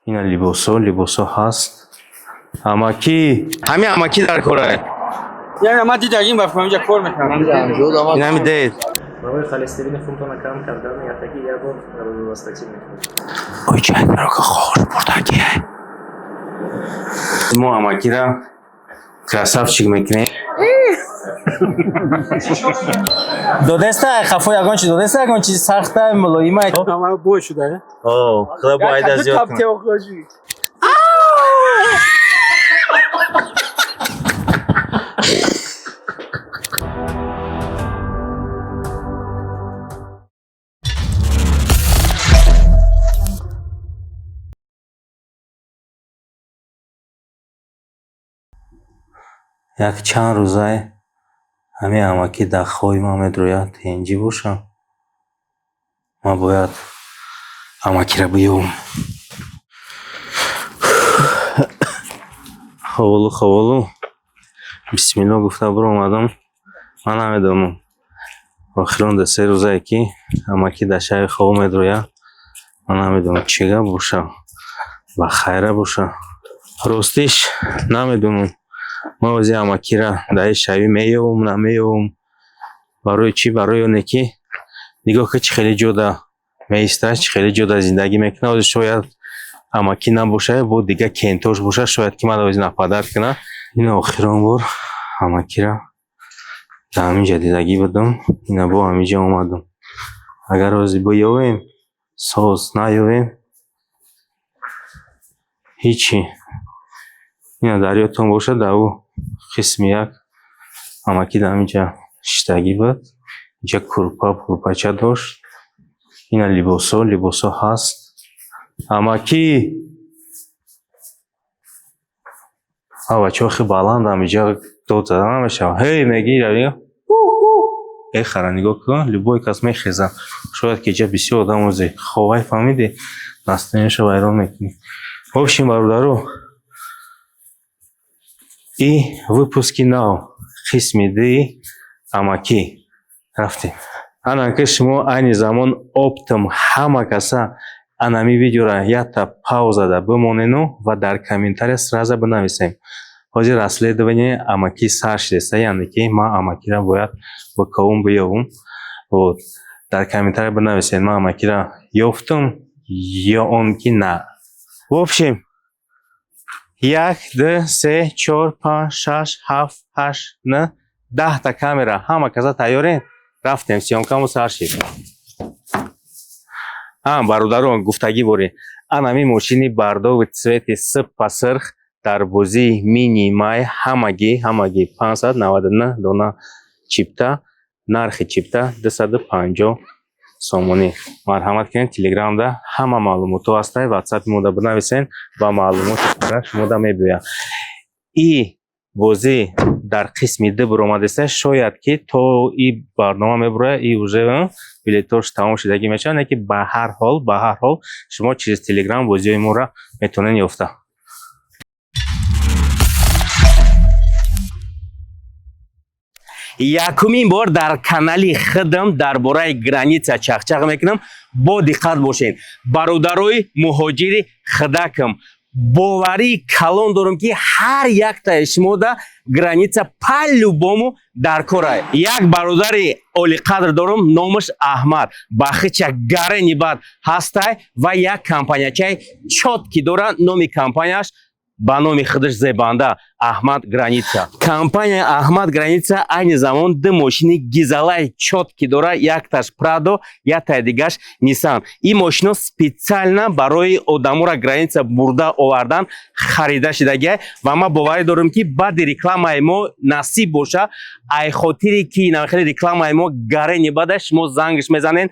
Ина либосо, либосо ҳаст. Амакӣ, ҳамин амакӣ дар корае. Яъне ман дидагим ба фамиҷа кор мекунам. Ин ҳами дед. Барои холестерини хунтона кам кардан ятаги як бор розувастатин мекунед. Ой, чай барока хош бурдагие. Мо амакира красавчик мекунем. Додеста хафо ягон чи додеста, ягон чи сахта мулоима. Ама бой шуда. О, худо бо айда зиёд кунад. Як чанд рӯзае ҳамин амакӣ дар хоби ман медрояд, тенҷӣ бошам. Ман бояд амакиро биёбам. Ховолу, ховолу, бисмилло гуфта биромадам. Ман намедонам, охирон ду се рӯзае ки амакӣ дар шаҳри хоб медрояд. Ман намедонам, чӣ гап боша, ба хайра боша. Ростиш, намедонам, ман ози амакира дар ин шавӣ меёбам, намеёбам. Барои чӣ? Барои оне ки нигоҳ ки чӣ хеле ҷода меистад, чӣ хеле ҷода зиндагӣ мекунад. Ози шояд амакӣ набошад, бо дига кентош бошад, шояд ки ман ози нападат кунад. Ин охирон бор амакира дар ҳамин ҷа дидагӣ будам. Ина бо ҳамин ҷа омадам. Агар ози биёвем, соз, наёвем, ҳичи. Ина дар ёдтон бошад, дар ӯ қисми як амакӣ дар ҳамин ҷа шиштагӣ буд. Инҷа курпа пурпача дошт. Ина либосо, либосо ҳаст. Амакӣ, а бачаҳо хеле баландам, инҷа дод зада намешавад. Ҳей мегӣ, э хара, нигоҳ кун, любой кас мехеза. Шояд ки инҷа бисёр одам ози ховай, фаҳмидӣ, настроениашо вайрон мекунӣ. В общем, бародаро, и выпуски нав, қисми дуи амакӣ рафтем. Ана ки шумо айни замон оптом ҳама каса анами видеора якта паузада бимонену ва дар комментария сразу бинависем. Ҳозир расследование амакӣ сар шудеста, яъне ки ман амакиро бояд бикобум, биёбум. Вот дар комментария бинависед, ман амакиро ёфтум ё он ки на. В общем, як, ду, се, чор, панҷ, шаш, ҳафт, ҳашт, на, 10-та камера. Ҳама каса тайёрем? Рафтем, съёмкамо сар шид. А бародарон, гуфтагӣ борӣ, анами мошини бордовый цвети сиппа сирх дар бозии мини май ҳамагӣ 599 дона чипта, нархи чипта 250 сомонӣ. Марҳамат кунед, телеграмда ҳама маълумотҳо ҳастай, ватсапи мода бинависен ва маълумоти пурра шумода мебиёяд. И бозӣ дар қисми ду биромадеста, шояд ки то и барнома мебурояд, и уже билетош тамом шудагӣ мешавад, не ки ба ҳар ҳол шумо через телеграм бозиҳои моро метавонед ёфта. Якумин бор дар канали худам дар бораи граница чахчах мекунам. Бо диққат бошед, бародарои муҳоҷири худакам. Боварии калон дорам, ки ҳар яктаи шумода граница по-любому дар корай. Як бародари олиқадр дорам, номаш Аҳмад, бахича гарени бад ҳастай ва як компаниячаи чёткий дора. Номи компанияш ба номи худаш зебанда, Аҳмад Граница. Компания Аҳмад Граница айни замон ду мошини гизалаи чёткий дора: якташ Прадо, яктаи дигаш Нисан. Ин мошино специально барои одаморо граница бурда овардан харида шидагиай ва ман боварӣ дорам, ки баъди рекламаи мо насиб боша, ай хотире ки хеле рекламаи мо гарени бада, шумо зангш мезанен,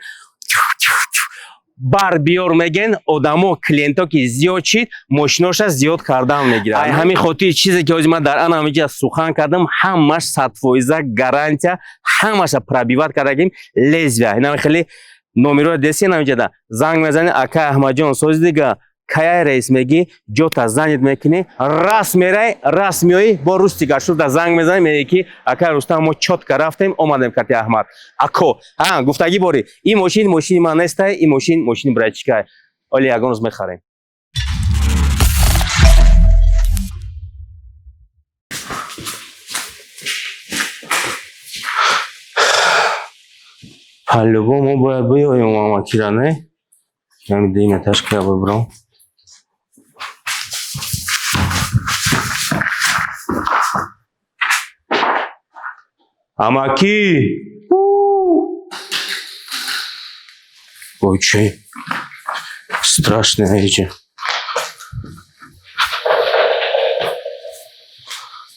бар биёр меген, одамо, клиентҳо ки зиёд шид, мошиноша зиёд кардан мегирад. Ай ҳамин хотири чизе ки ҳозир ман дар ана ҳаминҷа сухан кардам, ҳамаш 100% гарантия, ҳамаша пробивать кардагим. Лезвия инам хеле номерои деси ҳаминҷада занг мезанӣ: «Акай Аҳмадҷон, сози дига каяй рейс?» Мегӣ, ҷота занят мекунӣ, раст мерай, раст меоӣ. Бо рӯз дигар шуда занг мезанӣ, мегӣ ки акай Рустам, мо чётко рафтем, омадем кати Аҳмад ако. Ҳа, гуфтагӣ борӣ, ин мошин мошини ман нестай, ин мошин мошини братчикай. Оли ягон рӯз мехарем. По-любому бояд биёем амакира, не? Ҳами дим этажка бибирам. Амакӣ! Ой, чӣ страшный иҷа.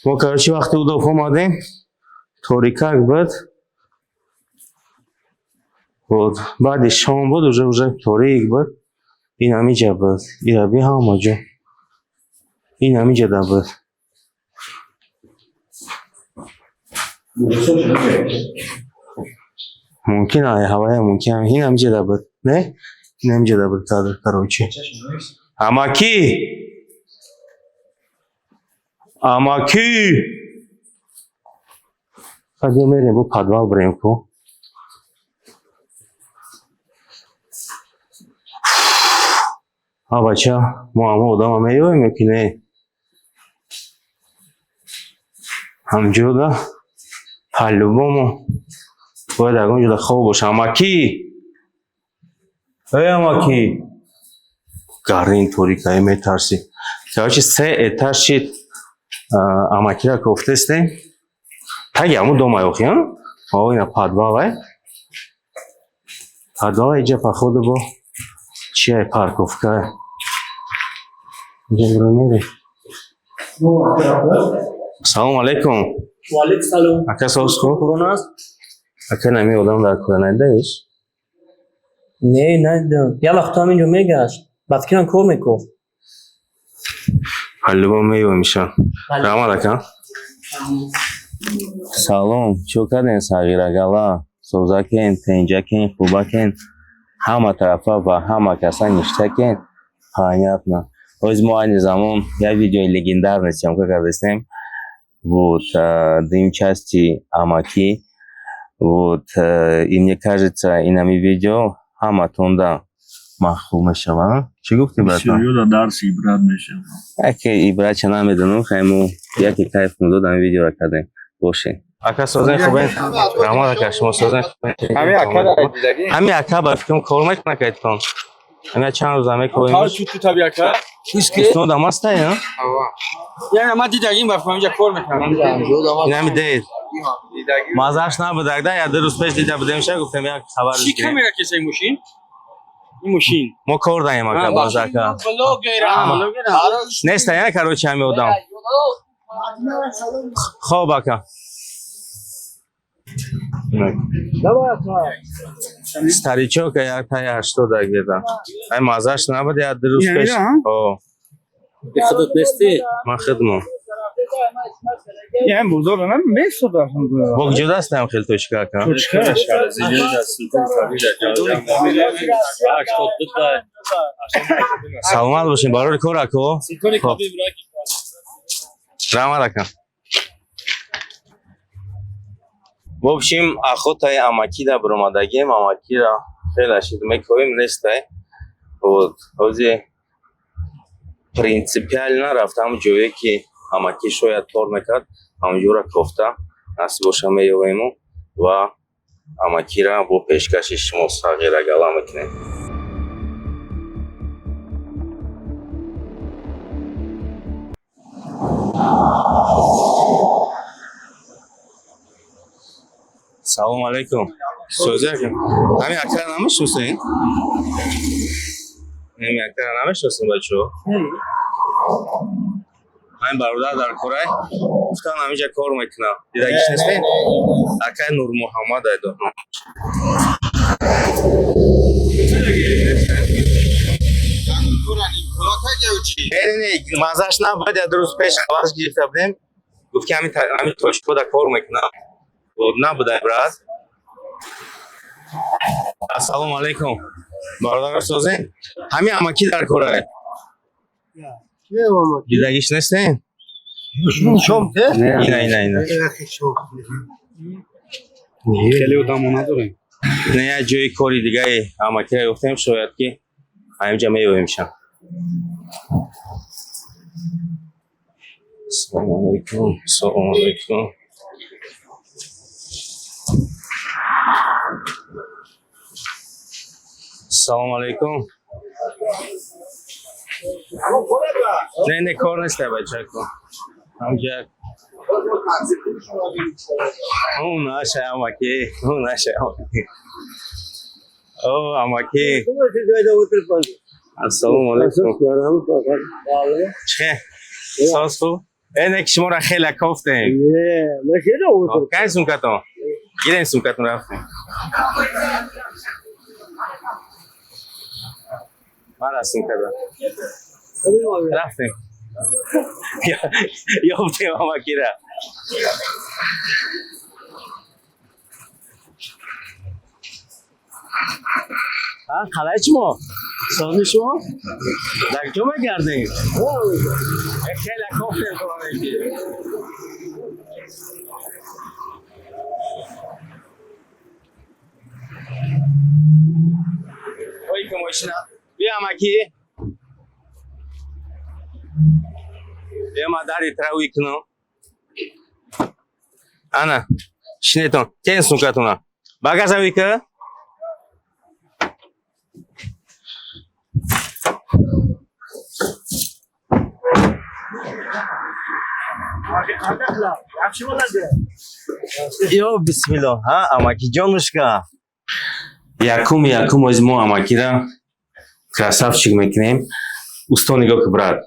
Мо, короче, вақте удоф омадем, торикак буд. Вот, баъди шом буд, уже торик буд. Ин ҳамиҷа буд. Ира би ҳама ҷо. Ин ҳамиҷа да буд. Мумкин ай ҳавая, мумкин ин ҳамиҷа да буд. Не? Ин ҳамиҷа да буд кадр, короче. Амакӣ! Амакӣ! Хадё мерем бо подвал бирем ку. А бача, мо ҳама одама меёем ё ки не? Ҳамҷода по-любому бояд ягон ҷода хоб боша. Амакӣ! Эй, амакӣ! Гарин торикаи метарсӣ. Короче, се этаж шид амакира кофтестем. Таги ҳамун дома ёхи, а? О, ина подвалай. Подвала иҷа, походу, бо чиай, парковка. Иҷа биро мерем. Салом алейкум. Ваалейкум салом. Ака, соз хуб? Корона аст? Ака, нами одам дар кора наидаиш? Не, надидам. Як вақт ҳам инҷо мегашт. Ба фикрам кор мекард. По-любому меёем иша. Раҳмат, ака. Салом, чӣ кардем, сағирагала? Созакен, тенҷакен, хубакен? Ҳама тарафа ва ҳама каса ништакен? Понятно. Ҳоз мо айни замон як видеои легендарный съёмка кардастем. Вот, дим части амакӣ. Вот, и мне кажется, инами видео ҳаматонда маъқул мешавад. Чӣ гуфтӣ, братан? Бисёриёда дарси ибрат мешавад. Яке ибратча намедонам, хай мо яке кайф дод, ҳамин видеоро кардем. Бошед. Ака, созен, хубен? Раҳмат, ака, шумо созен? Ҳами ака дидагӣ. Ҳами ака ба фикрам кор мекунад кайтон. Ҳами чанд рӯза мекоем. Тар чу таби ака. Устода мастай, а? Яъне ман дидагим ба фикрам инҷа кор мекунам. Ин ҳами дед. Мазааш набуд, агда як ду рӯз пеш дида будем, ша гуфтем як хабар. Чӣ камера кеса ин мошин? Ин мошин. Мо кор даем, ака, боз ака. Неста, я, короче, ҳами одам. Хоб, ака. Старичок як таи 80 где-то. Ай мазаш набуд як ду рӯз пеш. О. Худат нестӣ? Ман хидмам. Ин бозор нам месода. Бо куҷо дастаам хел точка, ака? Точка. Саломат бошем, барори кор, ако. Хоб. Раҳмат, ака. В общем, охотаи амакида биромадагем, амакира хеле шид мекоем, нестай. Вот, ҳози принципиально рафтам ҷое ки амакӣ шояд кор мекард, ҳамонҷоро кофта насиб боша меёвему ва амакира бо пешкаши шумо сағира гала мекунем. Салом алейкум. Сӯзи ака. Ҳамин акара намешиносед? Ҳамин акара намешиносед, бачаҳо? Ҳамин бародар дар корай гуфтан ҳаминҷа кор мекунам. Дидагиш нестед? Акай Нурмуҳаммад айдо. Не, не, не, мазаш набуд, як ду рӯз пеш хабараш гирифта будем. Гуфт ки ҳамин точкода кор мекунам. Вот набудай, брат. Ассалому алейкум. Бародар, созен? Ҳамин амакӣ дар корай. Дидагиш нестед? Ина, ина, ина. Хеле одамо надорем. Не, як ҷои кори дигаи амакиро ёфтем, шояд ки ҳаминҷа меёвемша. Ассалому алейкум. Ассалому алейкум. Ассалому алайкум. Не, не, кор нест, бачако. Ҳамҷа. О, наша амаки, о, наша амаки. О, амаки. Ассалому алайкум. Чӣ? Соз хуб? Э, не, ки шуморо хеле кофтем. Кай сумкатон? Гирем сумкатон, рафтем. Мара сумкатон. Рафтем. Ёфтем амакира. А, қалай шумо? Сози шумо? Дар куҷо мегардем? Э, хеле кофтем туро. Ой, ки мошина. Биё, амаки. Биё, ма дари травӣ кунам. Ана, шинетон. Тен сумкатона. Багажа ка? Ё бисмилло. Ҳа, амаки ҷонушка. Якум, якум оз мо амакира красавчик мекунем. Усто, нигоҳ ки, брат,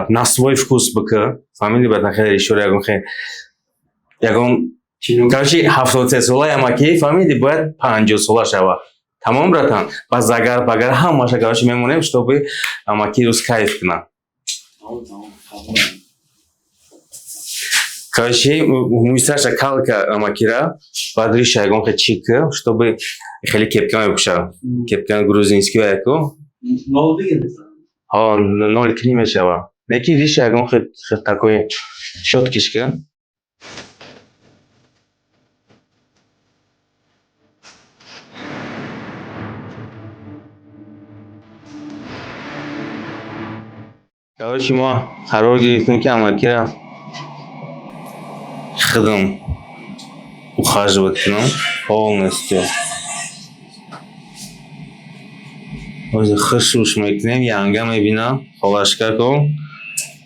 на свой вкус бикӣ. Фаҳмиди, брат, на хеле ишора ягон хе ягон, короче, 73 солаи амаки, фаҳмиди, бояд 50 сола шава. Тамом, братан, ба загар багар ҳамаша, короче, мемонем, чтобы амаки рӯз кайф кунад. Короче, мӯйсараша калка амакира, баъд риша ягон хе чик, чтобы хеле кепка мепӯша. Кепка грузинский яко. Ҳо, ноль три мешава. Лекин риша ягон хе такой чёткий ш ка. Короче, мо қарор гирифтем, ки амакира худам ухаживать кунам полностью. Ҳозир хушруш мекунем, янга мебинам, холашкако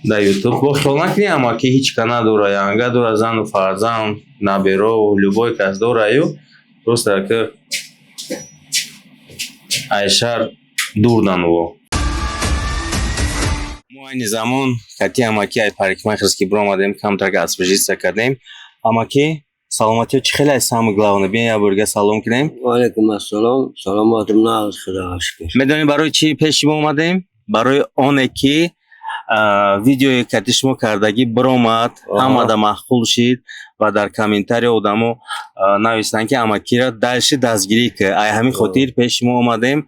дар Ютуб. Бо хиёл накунӣ, амаки ҳеҷ ка надора, янга дора, зану фарзанд, наберо, любой кас дораю. Просто ки айшар дурдан во. Мо айни замон кати амаки ай парикмахерский биромадем, камтар освежиться кардем. Амаки, саломатиё чӣ хеле, самое главное, биён як борга салом кунем. Валейкум ассалом. Саломатим, нағз, Худоға шукр. Медонӣ, барои чӣ пеши мо омадем? Барои оне ки видеои кати шумо кардагӣ биромад, ҳамада маъқул шид ва дар комментария одамо нависанд, ки амакира дальше дастгирӣ ки. Ай ҳамин хотир пеши мо омадем.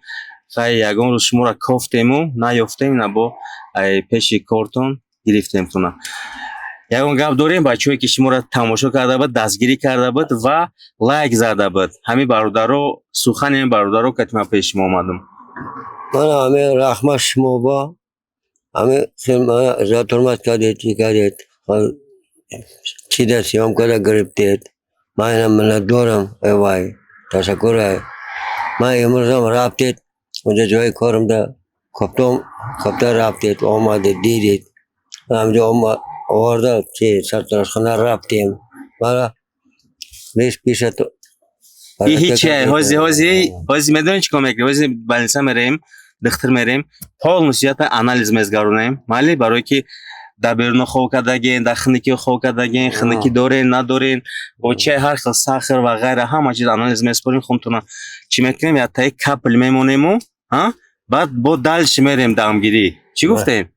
Хай, ягон рӯз шуморо кофтему наёфтем, на бо ай пеши кортон гирифтемтона. Ягон гап дорем, бачаҳое ки шуморо тамошо карда буд, дастгирӣ карда буд ва лайк зада буд, ҳамин бародаро, сухани ҳамин бародаро кати ман пеши шумо омадам. Мана ҳамин раҳмат шумо ба ҳамин хел мана иззат ҳурмат кардед, чӣ кардед, чӣ дар съём карда гирифтед. Ман инам миннатдорам, эй вай, ташаккур. Ай ман имрӯзам рафтед онҷа ҷои корамда кофтом, кофта рафтед, омадед, дидед, ҳамҷо оварда чи сартарошхона рафтем, мана риш пешат. И ҳичи, ҳози ҳози ҳози медонӣ чӣ кор мекунем? Ҳози больница мерем, духтур мерем, полностью ята анализ мезгаронем, майли, барое ки дар беруна хоб кардаген, дар хунукӣ хоб кардаген, хунукӣ дорен, надорен, бо чай, ҳар хел сахар ва ғайра, ҳама чиз анализ меспорем, хунтона чӣ мекунем, яктаи капель мемонему, ҳа, баъд бо дальше мерем дамгирӣ. Чӣ гуфтем?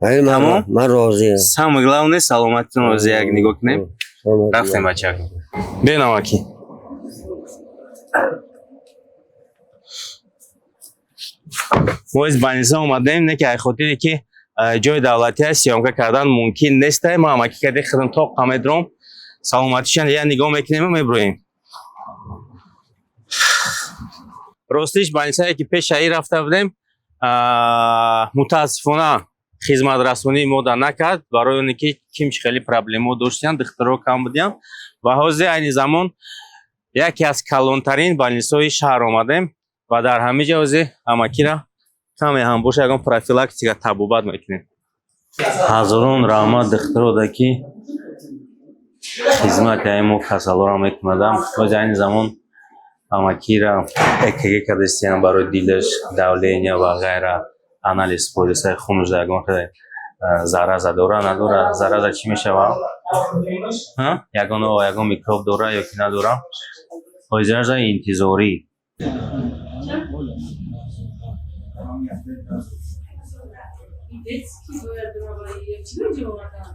Тамом? Ман розиам. Самое главное, саломатитон ҳозир як нигоҳ кунем. Рафтем, бачак, биён, амаки. Мо из больница омадем, не ки ай хотире ки ҷои давлатӣ аст, съёмка кардан мумкин нест. Мо амаки кади худам тоқа медром, саломатишан я нигоҳ мекунему меброем. Ростиш, больницае ки пеш аи рафта будем, мутаассифона, хизматрасонии мода накард, барои оне ки кимч хеле проблемо доштиянд, духтуро кам будиянд. Ва ҳозир айни замон яке аз калонтарин больницаҳои шаҳр омадем. Ва дар ҳамин ҷо ҳозир амакира каме ҳам боша, ягон профилактика, табобат мекунем. Ҳазорон раҳмат духтурода, ки хизмати ай мо касалоро мекунадам. Ҳозир айни замон амакира ЭКГ кардастиям барои дилаш, давления ва ғайра, анализ полисаи хунаш да ягон хеле зараза дора, надора. Зараза чӣ мешава? Ҳа? Ягон микроб дора ё ки надора. Ҳозиража интизорӣ. Детский бояд равад, чӣ ҷо овардан?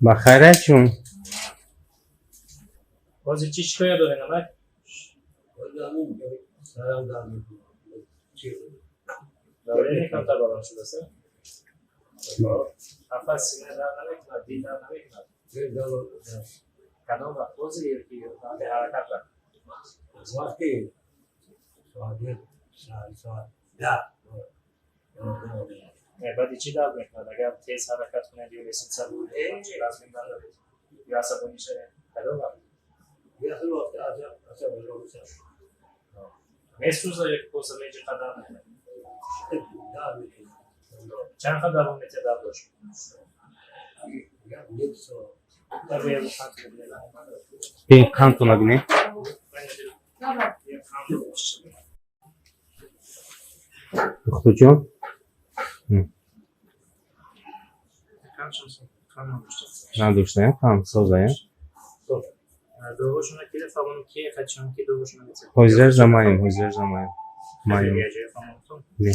Ба хайрачун. Ҳозир чӣ шикоят доред, амак? Давление камтар баланд шудааст? Қафас сина дард намекунад, дил дард намекунад? Кадом вақт, ҳозир ё ки вақти ҳаракат вақт? Вақти соат 10. Баъди чӣ дард мекунад? Агар тез ҳаракат кунед ё лестница размин бардоред ё асабонӣ шавед, кадом вақт месӯзад ё ки коса меҷиқа, дард мекунад? Чанд қад давом метиҳад дард дошт? Дар як қанд бибинед. Бин, қандтона бинем. Як қанд. Духтурҷон. Қанд надошта. Надоштаям, қанд созаям. Дорушона ки фамон ки қачон ки дорушона метиҳад? Ҳозираш замаем, ҳозираш замаем, маем. Фамонтон. Не.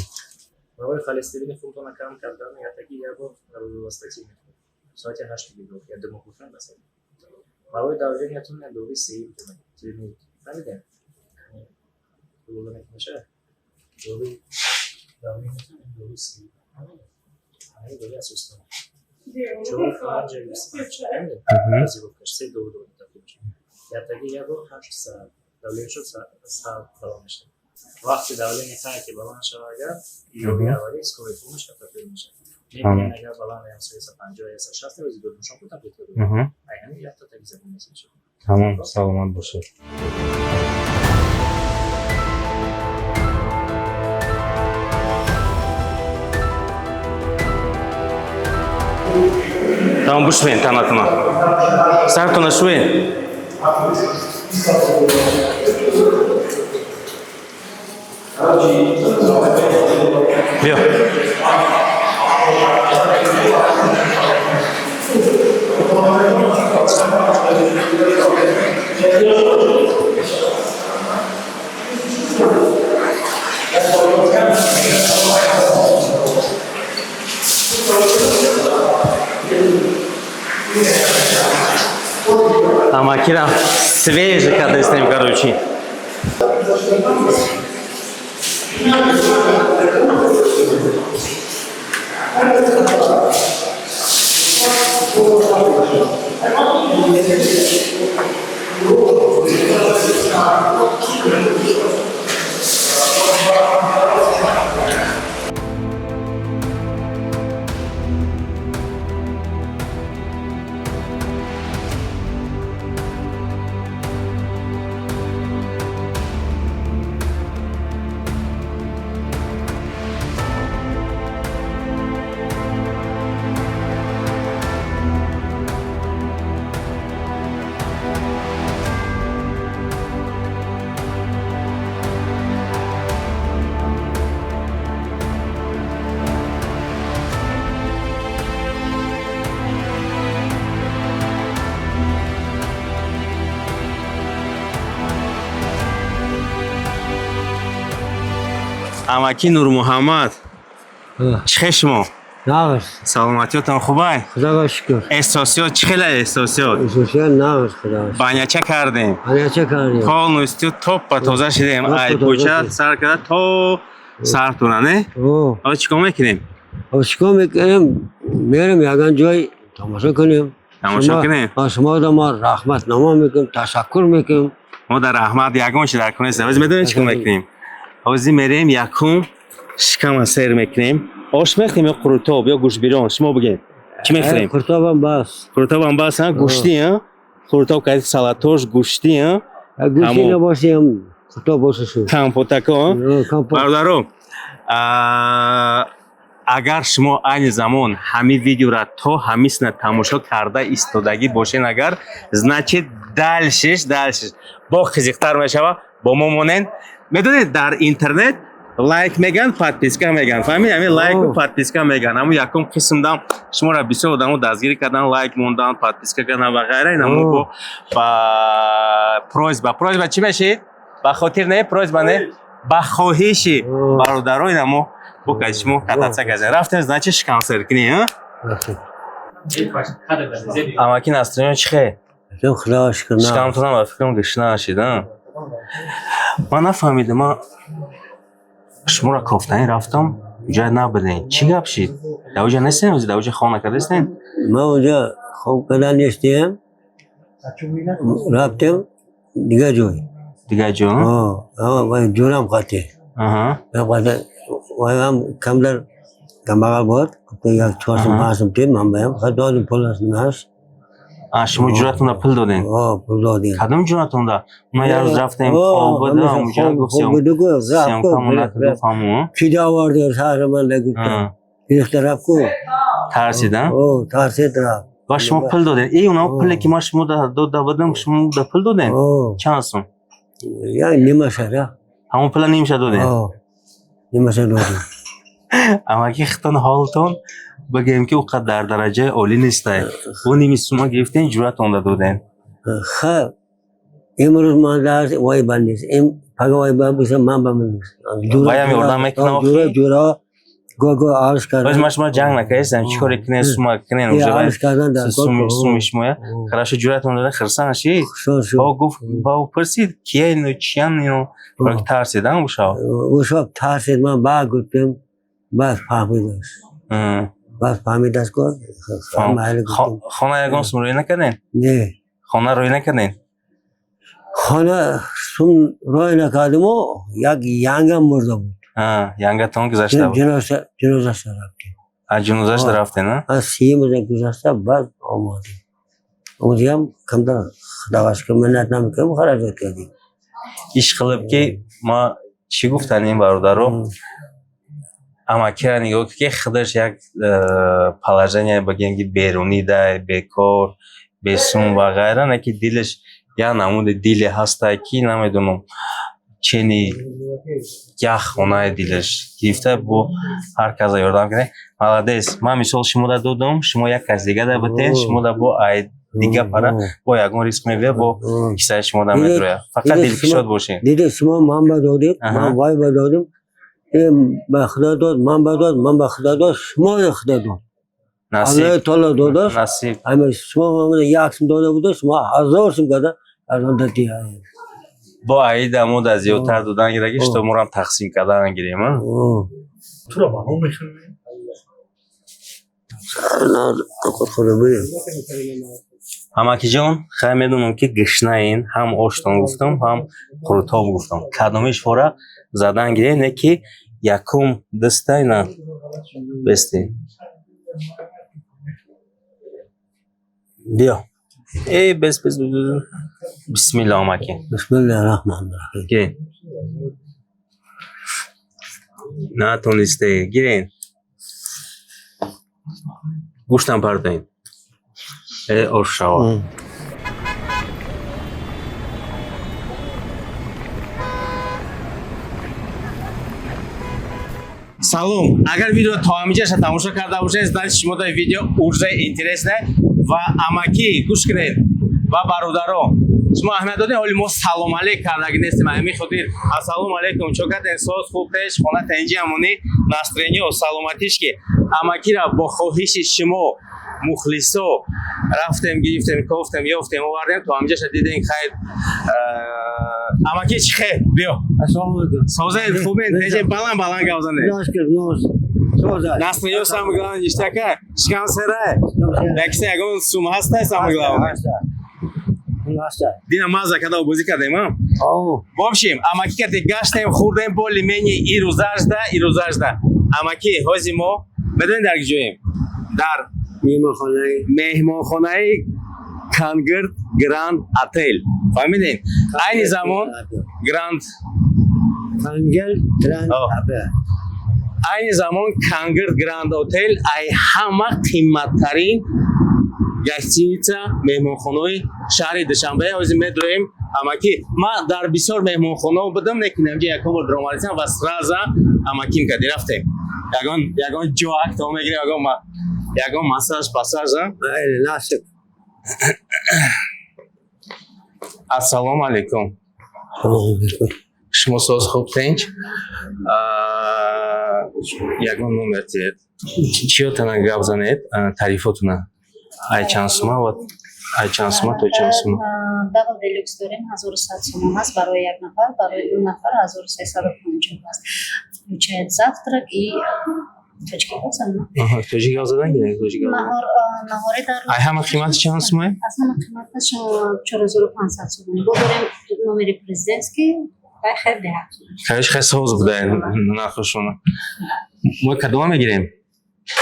Барои холестерини хунтона кам кардан ятаки як бор розувастатин мехӯред, соати 8 бегоҳ, я 2 моҳ гуфтан басад. Барои давлениятон я доруи сеюм фаҳмидем, мешавад доруи давлениятон, доруи сеюм, ҳамин доруи асоситон 4, 5, 25, фаҳмидем? Дозировкаш се дору дорем, тақрибан ятаги як бор 8 саат давление шуд, сар баланд мешавад. Вақти давление сар ки баланд шава, агар ёби аввалӣ скорая помощь таблетка мешавад. Мебинем, агар баланд ям 350, 160, рӯзи додмушон ку таблетка дорем. Ай ҳамин якта таги забон мешавад. Тамом, саломат бошед. Тамом, бушвен танатуна, сартона шувен. Биё. Амакира свежий кардастем, короче. Амаки Нурмуҳаммад, чӣ хел шумо? Нағз. Саломатиётон хубай? Худоға шукр. Эҳсосиёт чӣ хела, эҳсосиёт? Эҳсосиёт нағз, худоға шукр. Баняча кардем. Баняча кардем. Полностью топпа тоза шидем. Топпа Ай тоза кӯча шудем. сар карда то сартона, не? О, Ҳоло чӣ кор мекунем? Чикор мекунем? Мерем ягон ҷой тамошо кунем. Тамошо кунем? Шумо да мо раҳматнома мекунем, ташаккур мекунем. Мо дар раҳмат ягон чи дар кунем. Ҳозир медонем чӣ кор мекунем? Ҳозир мерем, якум шикама сер мекунем. Ош мехӯрем ё қурутоб ё гӯштбирён, шумо бигем. Чӣ мехӯрем? Қуртобам бас. Қуртобам бас, ҳа? Гӯштӣ, ҳа? Қуртоб кади, салатош гӯштӣ, ҳа? Гӯшти Тамом. набошем, қуртоб боша шу. Компотако, ҳа? Компот. Бародаро, агар шумо айни замон ҳамин видеора то ҳамисна тамошо карда истодагӣ бошен, агар, значит, дальшеш бо қизиқтар мешава. Бо мо монен. Медонед, дар интернет лайк меган, подписка меган, фаҳмид? Ҳамин лайку подписка меган. Ҳамун якум қисмдам шуморо бисёр одамо дастгирӣ кардан, лайк мондан, подписка кардан ва ғайра. Ина мо бо ба просьба чӣ мешид? Ба хотир не, просьба не, ба хоҳиши бародаро ина мо бо каси шумо кататься казем рафтем, значит, шикамсер кунӣ, а? Амаки, настроение чӣ хел? Худо шукр. Шикамтонам, ба фикрам, гушна нашид, а? Ман нафаҳмидам, ман шуморо кофтанӣ рафтам, ҷай набудем. Чӣ гап шид? Дар оҷа нестем? Дар оҷа хона кардастем? Ман онҷа хоб кардан нестем. Рафтем дигар ҷой. Дигар ҷо? Вай ҷурам қати. Вай ҳам камдар камбағал буд. Як 4 сум, 5 сум тим, ман баям. Хай додим, пул аст, нимаш. А, шумо ҷуратонда пул додем? Пул додем. Кадом ҷуратонда? Ма як рӯз рафтем, хоб буда, онҷа гуфт съёмкамон накард, фаҳму. Ки оварди сари ман гуфта. Гирифта рафт ку. Тарсид, а? Тарсид, рафт. Ва шумо пул додем? Э, уна пуле ки ман шумо дода будам, шумо да пул додем? Чанд сум? Як нимаша ра. Ҳамон пула нимша додем? Нимаша додем. Амаки, хитон ҳолтон бигӯем, ки ӯ қад дар дараҷаи олӣ нестай. Бо ними сума гирифтем, ҷуратонда додем. Ха, имрӯз ман дар вай банд нест. Пага вай банд боша, ман ба ман нест. Ваям ёрдам мекунам. Ҷура ҷура го арз кардан. Боз ман шумо ҷанг накардем, чӣ коре кунем, сума кунем, уже арз кардан дар суми суми шумоя. Хорошо, ҷуратон дода, хирсан шид. Ба гуфт, ба пурсид, кия ино, чиян ино, тарсид, а, ушав? Ушав тарсид, ман ба гуфтем, баъд фаҳмидааст. Баъд фаҳмидааст ко. Хона ягон сум рӯй накардем? Не. Хона рӯй накардем? Хона сум рӯй накардиму, як янгам мурда буд. Янгатон гузашта буд. Ҷанозаша рафтем. А, ҷанозаш рафтем, а? 30 рӯза гузашта, баъд омадем. Онҷаам камтар, худоға шукр, миннат намекунем, хараҷот кардем. Иш қилиб ки ма чӣ гуфтанем, бародаро, амакира нигоҳ ки худаш як положение, бигем ки, берунӣ дай, бекор, бесум ва ғайра, не ки дилаш як намуди диле ҳастай, ки намедонам, чени як хонаи дилаш гирифта, бо ҳар каса ёрдам кунед. Молодец. Ман мисол шумода додам, шумо як кас дига да битен, шумода бо ай дига пара бо ягон риск мебия, бо кисаи шумода медроя. Фақат дилкушод бошед. Дидед, шумо ман ба додед, ман вай ба додем, ба худо дод, ман ба дод, ман ба худо дод, шумо худо дод. Насиб. Аллоҳи таоло додааст. Насиб. Ҳама шумо ман 1 сум дода буда, шумо 1000 сум карда аз он додӣ. Бо аида мо да зиёдтар додан гираги, что морам тақсим кардан гирем, а? Туро ба ном мехӯрем. Ҳамакиҷон, хай, медонам, ки гишнаин, ҳам оштон гуфтам, ҳам қурутоб гуфтам. Кадомиш фора задан гире, не ки якум дастай на бести. Биё. Э, бес, бес, бес, бес. Бисмилла, амаки. Бисмиллаҳи раҳмони раҳим. Гирен. Натонисте, гирен. Гӯштам партоин. Э, ош шава. Салом. Агар видео то ҳаминҷаша тамошо карда бошед, значит, шумо дар видео уже интересно. Ва амакӣ, гӯш кунед, ва бародаро, шумо аҳамият додем, ҳоли мо салом алейк кардаги нестем. Ҳамин хотир ассалому алейкум, чо кардем, соз хуб, пеш хона тенҷи, амонӣ, настроение, саломатиш, ки амакира бо хоҳиши шумо мухлисо рафтем, гирифтем, кофтем, ёфтем, овардем, то ҳаминҷаша дидем. Хайр, амаки, чӣ хел? Биё. Ассалому алейкум. Созед, хубен, теже, баланд баланд гап занед. Настроение самое главное, ништяка, шикам серай. Якиса ягон сум ҳастай, самое главное. Дина маза када бозӣ кардем, а? В общем, амаки кате гаштем, хӯрдем, более-менее ирӯзажда, ирӯзажда. Амаки, ҳози мо медонед дар куҷоем? Дар Меҳмонхонаи Меҳмонхонаи Кангирд Гранд Отел. Фаҳмидем? Айни замон Гранд Кангел Гранд О. Отел. Айни замон Кангирд Гранд Отел ай ҳама қиматтарин гостиница, меҳмонхонаи шаҳри Душанбе. Ҳозир медроем, амаки. Ман дар бисёр меҳмонхонао будам, лекин инҷа якум бор даромадисам ва сразу амаким кади рафтем. Ягон ҷо акто мегирем, ягон массаж пассаж, а? Майли, насиб. Ассалому алайкум. Шумо соз, хуб, тинч? Ягон номер тиед, чиётана гап занед, тарифотуна, ай чанд сума ва ай чанд сума то чанд сума? Double deluxe дорем, 1100 сомон аст барои як нафар, барои ду нафар 1350 аст. Включает завтрак и тоҷикӣ гап. Аҳа, тоҷик гап задан гирем, тоҷик гап. Наҳор, наҳори дар Ай ҳама қимати чанд сумае? Аз ҳама қиматаш 4500 сомон. Бо дорем номери президентский, вай хеле беҳақ. Короче, хеле соз буда нархошона. Мо кадома мегирем?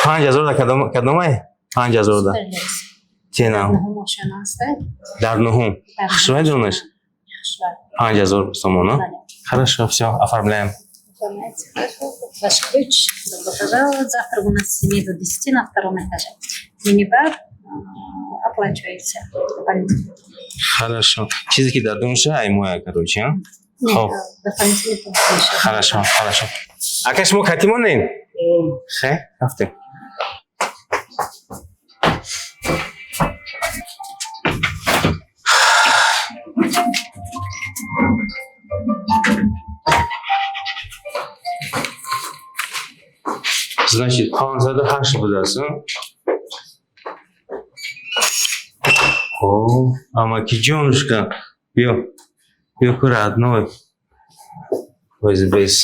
5000 да кадомай? 5000 да. Супер люкс. Тена. Нуҳум ошёна аст. Дар нуҳум. Хушрӯй донаш? Хушрӯй. 5000 сомон, а? Бале. Хорошо, все, оформляем. Оформляйте, хорошо. Ваш ключ. Добро пожаловать. Завтра у нас с 7 до 10 на втором этаже. Мини-бар оплачивается дополнительно. Хорошо. Чизе ки дар дунша ай моя, короче, а? Нет, Хоб. Дополнительно платишь. Хорошо, хорошо. Ака, шумо кати монен? Хе, рафтем. Значит, 508 будааст, а? О, амаки ҷонушка, биё, биё ку, родной. Ой, без.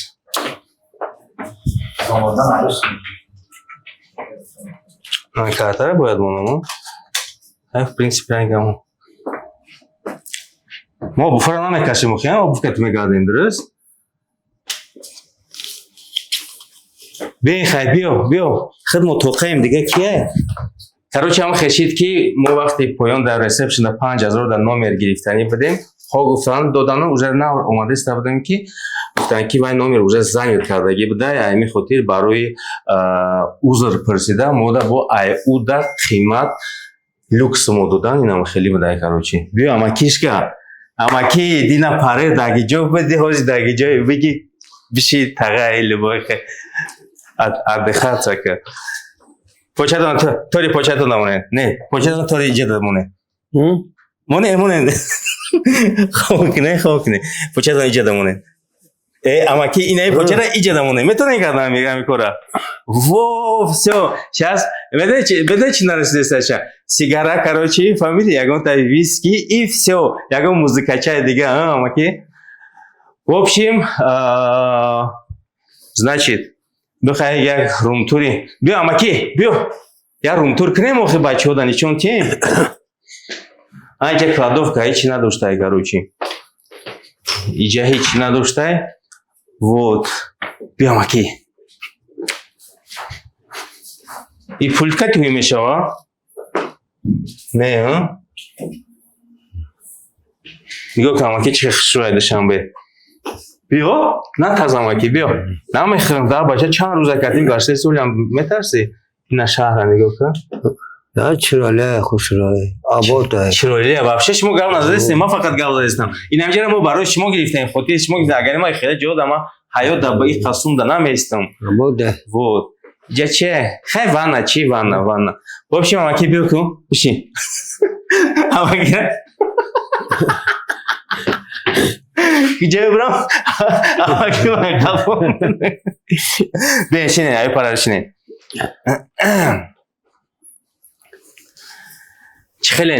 Картара бояд монам, а? В принципе, рангамо. Мо обувь ра намекашем, охи, обувь кати мегардем, дуруст? Биёин, хай, биё, биё. Худ мо тоқаем, дига кие? Короче, ҳам хешид ки мо вақти поён дар ресепшн 5000 дар номер гирифтанӣ будем. Хо, гуфтан додану уже нав омадаиста будем, ки гуфтанд, ки вай номер уже занят кардагӣ буда. Ами хотир барои узр пурсида мода бо айуда қимат люкс мо додан. Инам хеле буда, короче. Биё, амакишка, амаки, дина паре даги ҷо биди, ҳози даги ҷой биги, биши тағаи любой отдыхаться ка. Початон тори, початон намоне. Не, початон тори иҷа дамоне. Моне, моне. Хоб кне, хоб кне. Початон иҷа дамоне. Э, амаки, инаи почара иҷа дамоне. Метавонӣ кардан ами кора? Во, всё. Сейчас, медонӣ чи нарасида ша? Сигара, короче, фаҳмиди, ягон та виски и всё. Ягон музыкачаи дига, а, амаки? В общем, значит, бихай як румтури. Биё, амаки, биё. Як румтур кунем, охи, бачаҳо да нишон тием. Анҷа кладовка ҳечи надоштай, короче. Иҷа ҳеч надоштай. Вот. Биё, амаки. И пультка туи мешава? Не, а? Нигоҳ кун, амаки, чӣ хушрӯяй Душанбе. Биё, натарс, амаки, биё. Намехӯрам, да, бача чанд рӯза кардем гаштаи сулям, метарсӣ? Ина шаҳра нигоҳ кун. Да, чироле, хушрой, обод ай. Чиролия, вообще шумо гап назадастем, ман фақат гап задастам. Инамҷара мо барои шумо гирифтем, хотири шумо гирифтем. Агар ма хеле ҷо да, ма ҳаёт да ба ин қасум да намеистам. Обод ай. Вот. Иҷа че? Хай, ванна, чи ванна, ванна. В общем, амаки, биё ку, бишин. Амаки. Куҷо бирам? Амаки ман қафо. Бин, шине, ай пара шине. Чӣ хеле?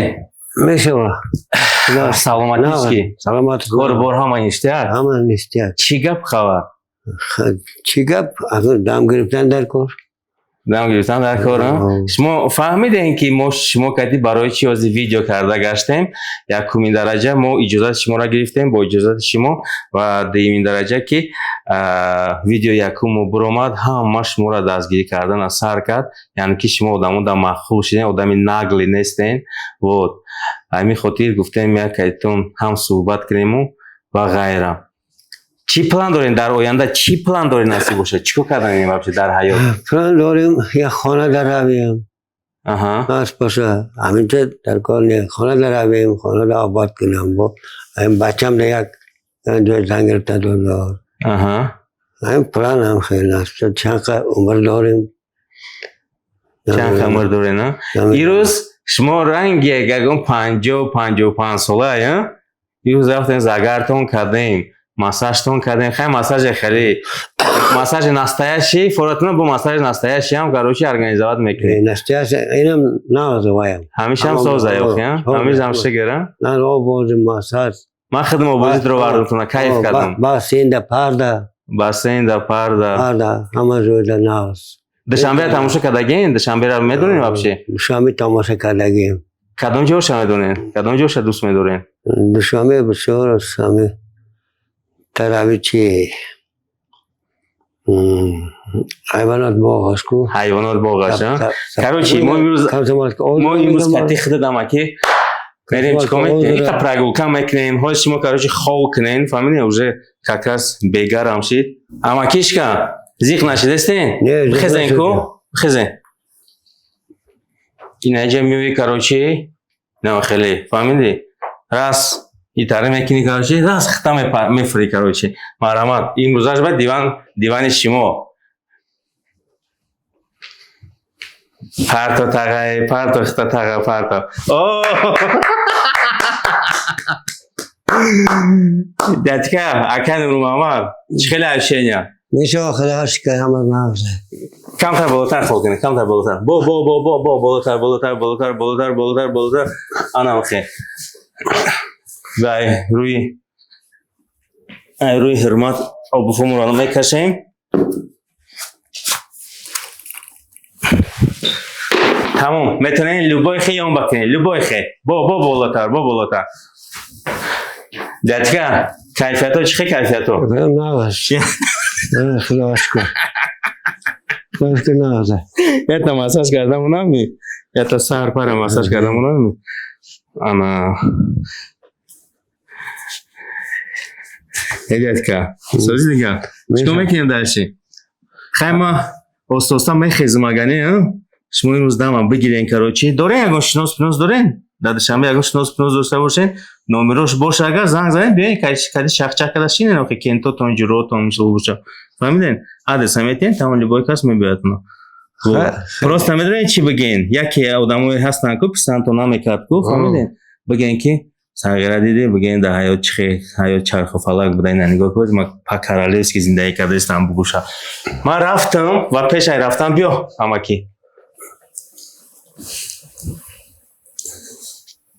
Мешава. Саломатӣ ки? Саломат. Кор бор ҳама ништяк? Ҳама ништяк. Чӣ гап, хабар? Чӣ гап? Дам гирифтан дар кор. Дам гирифтан дар кор, а? Шумо фаҳмидем, ки мо шумо кати барои чӣ ҳозир видео карда гаштем. Якумин дараҷа, мо иҷозати шуморо гирифтем, бо иҷозати шумо, ва дуюмин дараҷа, ки видео якуммо буромад, ҳама шуморо дастгирӣ кардана сар кард, яъне ки шумо одамо да маъқул шудем, одами наглый нестен. Вот ҳамин хотир гуфтем, як кайтон ҳам суҳбат кунему ва ғайра. Чӣ план дорем дар оянда? Чӣ план дорем, насиб бошад? Чӣ кор карданем вообще дар ҳаёт? План дорем, як хона даравем. Нас боша, ҳаминҷа дар кор не, хона даравем, хона да обод кунам. Бо ҳамин бачам да як ҷой зан гирифта дод. Ҳамин план ҳам хеле аст. Чанд қа умр дорем. Чанд қа умр дорем, а? Ирӯз шумо ранги ягон 50-55 сола, ирӯз рафтем, загартон кардем, массажтон кардем. Хай, массаже хеле, массажи настоящий форатуна, бо массажи настоящий ҳам, короче, организовать мекунем. Настоящий инам нағз ваям. Ҳамишам соза ёхи, ҳамишам шигара. На обози массаж. Ман худам обозитро вардамтона, кайф кардам. Бассейн да парда. Бассейн да парда. Парда, ҳама ҷойда нағз. Душанберо тамошо кардагин? Душанберо медонем вообще? Душанбе тамошо кардагим. Кадом ҷоша медонем? Кадом ҷоша дӯст медорем? Душанбе бисёр ҳами тарави чи, ҳайвонот боғаш ку. Ҳайвонот боғаш. Короче, мо имрӯз кати худадам, аки, мерем, чикор мекунем? Иқа прогулка мекунем. Ҳози шумо, короче, хов кунем, фаҳмидем, уже как раз бегарам шид. Амакишка, зиқ нашидестен? Бихезен ку, бихезен. Инаҷа меои, короче, на хеле, фаҳмидӣ, раз итара мекунӣ, короче, раз хита мефурӣ, короче. Марҳамат, имрӯзаш ба диван, дивани шумо. Парто, тағай, парто, хита, тага, парто. О, дядька, ака Нурмуҳаммад, чӣ хеле ощущения? Меша, хеле шикар, ҳама нағзе. Камтар болотар хол кунед, камтар болотар, бо бо бо бо бо болотар, болотар, болотар, болотар, болотар, болотар. Анам хе вай рӯи, ай рӯи ҳурмат обуфумуро мекашем. Тамом, метавонед любой хе ён бакунед, любой хе. Бо бо болотар, бо болотар. Дядька, кайфиято чӣ хе, кайфиято? Нағз, худо шукр, худо шукр, нағзе. Это массаж кардамонами, это сар пара массаж кардамонами. Ана, э, дядька, сози дига, чикор мекунем дальше? Хай, ма оста-оста мехезм, агане шумо имрӯз дама бигирен. Короче, дорен ягон шинос пинос дорен дар Душанбе? Ягон шинос пинос дошта бошен, номерош боша, агар занг занед, биёен, кади чақчақ карда шинен. Охи, кентотон, ҷуротон мисол боша, фаҳмиден, адреса метиҳен, тамом, любой кас мебиёяд. Просто медонед чӣ бигӯен? Яке одамое ҳастанд ку, писандтон намекард ку, фаҳмиден, бигӯен ки сағира дидӣ, бигӯен дар ҳаёт чӣ хел ҳаёт чарху фалак буда, ина нигоҳ кун, ма по-королевски зиндагӣ кардаистам, бугӯша. Ман рафтам ва пешай рафтам, биё, амакӣ.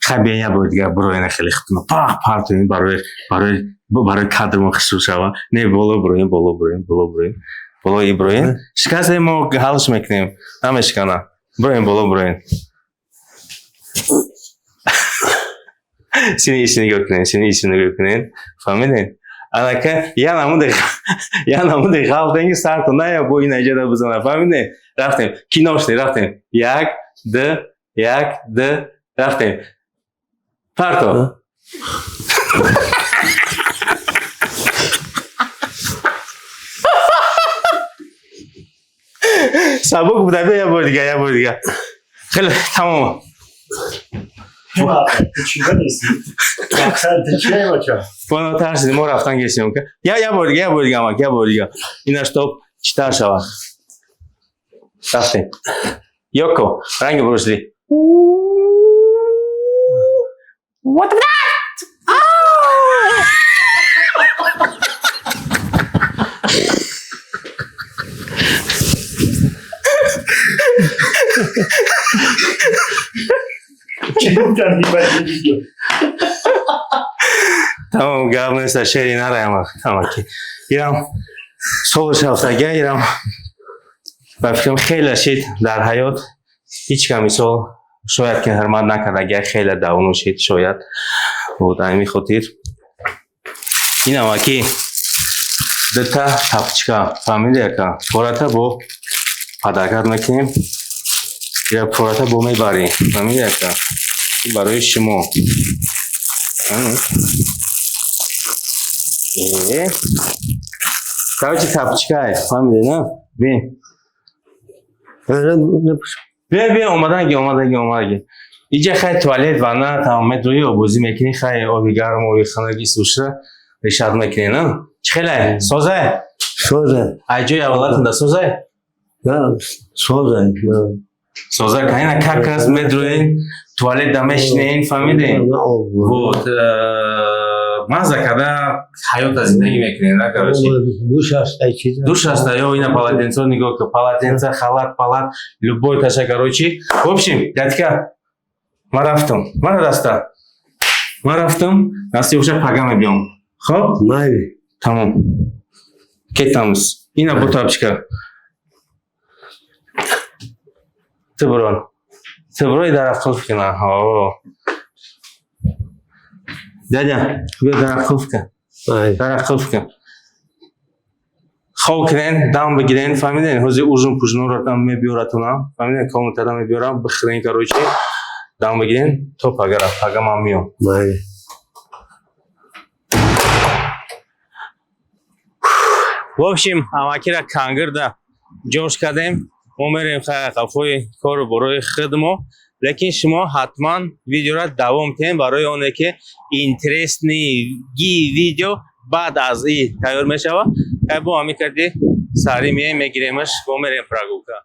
Хай, биё, як бори дигар бироена, хеле хутуна пах партоем, барои кадрмо хушрӯ шава. Не, боло бироем, боло бироем, боло бироем, боло иброем. Шикасте, мо ҳалш мекунем, намешикана. Бироем, боло бироем. Сини иси нигоҳ кунед, сини иси нигоҳ кунед, фаҳмидед? Анака я намуди ғалтен, ки сарто ная бо инаҷада бизана, фаҳмидед? Рафтем, кино шуд, рафтем. Як, д, як, д, рафтем, парто. Сабук буда. Бия, як бори дига, як бори дига. Хеле, тамом. Болотар шудем, мо рафтан гирифтем. Я як бори дига, як бори дига, амак, як бори дига. Инаш топ читар шавад. Рафтем. Ёко, ранги Брюс Ли. What the Чӣ гуфтам? Тамом, гап неста, шери нараям, амаки. Ирам солш рафтага, ирам. Ба фикрам, хеле шид дар ҳаёт, ҳеҷ кам мисол шояд ки ҳурмат накард, агар хеле давно шид, шояд. Вот ҳамин хотир ин амаки дута тапочка, фаҳмиди, ака? Пората бо подаркат мекунем я пората бо мебарем, фаҳмиди, ака? Ин барои шумо. Фаҳмид? Короче, тапочкае, фаҳмиди, на? Бин. Биё, биё, омаданги, омаданги, омаданги. Иҷа хай туалет, ванна, тамом, метрои обозӣ мекунӣ, хай оби гарм, оби хунук исушра решат мекунӣ, на? Чӣ хеле? Созай? Соза. Ай ҷои аввалатонда созай? Соза. Соза кайна, как раз медроин, туалет да мешинен, фаҳмидем? Вот, маза карда ҳаёта зиндагӣ мекунем, на, короче. Душ аст, ай чиз. Душ аст, ё ина полотенцо нигоҳ кун, полотенца, халат, палат, любой таша, короче. В общем, дядька, ман рафтам. Мана даста. Ман рафтам, дасти оша пага мебиём. Хоб? Майли. Тамом. Кетамс. Ина бо тапочка. Ту бро. Ту брои дара қулф кина. Ҳо. Дядя, биё, дара қулф кун. Майли. Дара қулф кун. Хоб кунен, дам бигирен, фаҳмиден? Ҳозир ужин пужинора дам мебиёратонам, фаҳмиден? Комнатада мебиёрам, бихӯрен, короче, дам бигирен, то пагара, пага ман миём. Майли. В общем, амакира кангирда ҷош кардем. Мо мерем хай қафои кору борои хидмо, лекин шумо ҳатман видеора давом кунем, барои оне ки интересныйги видео баъд аз и тайёр мешавад. Хай, бо ҳамин карди саҳарӣ меем, мегиремаш, бо мерем прогулка.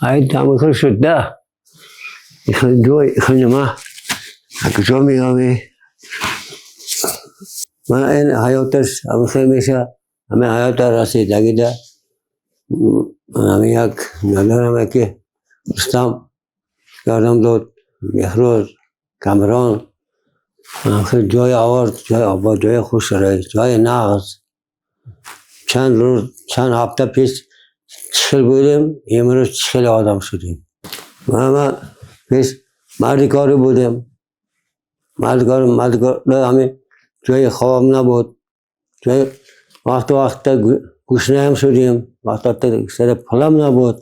Ай тамохел шуд да. Ихел ҷой, ихел нима. Куҷо меёвӣ? Ман ин ҳаёташ ҳамихел меша, ҳамин ҳаёта расидагида. Ҳамин як надарам, ки Рустам ёрдам дод, Беҳрӯз, Камрон. Ҳамихел ҷой овард, ҷои обод, ҷои хуш, ҷои нағз. Чанд рӯз, чанд ҳафта пеш чӣ хел будем, имрӯз чӣ хеле одам шудем. Ман пеш марди корӣ будем. Марди кор, марди кор, ҳамин ҷои хобам набуд. Ҷои вақту вақта гушнаам шудем, вақт вақта сари пулам набуд.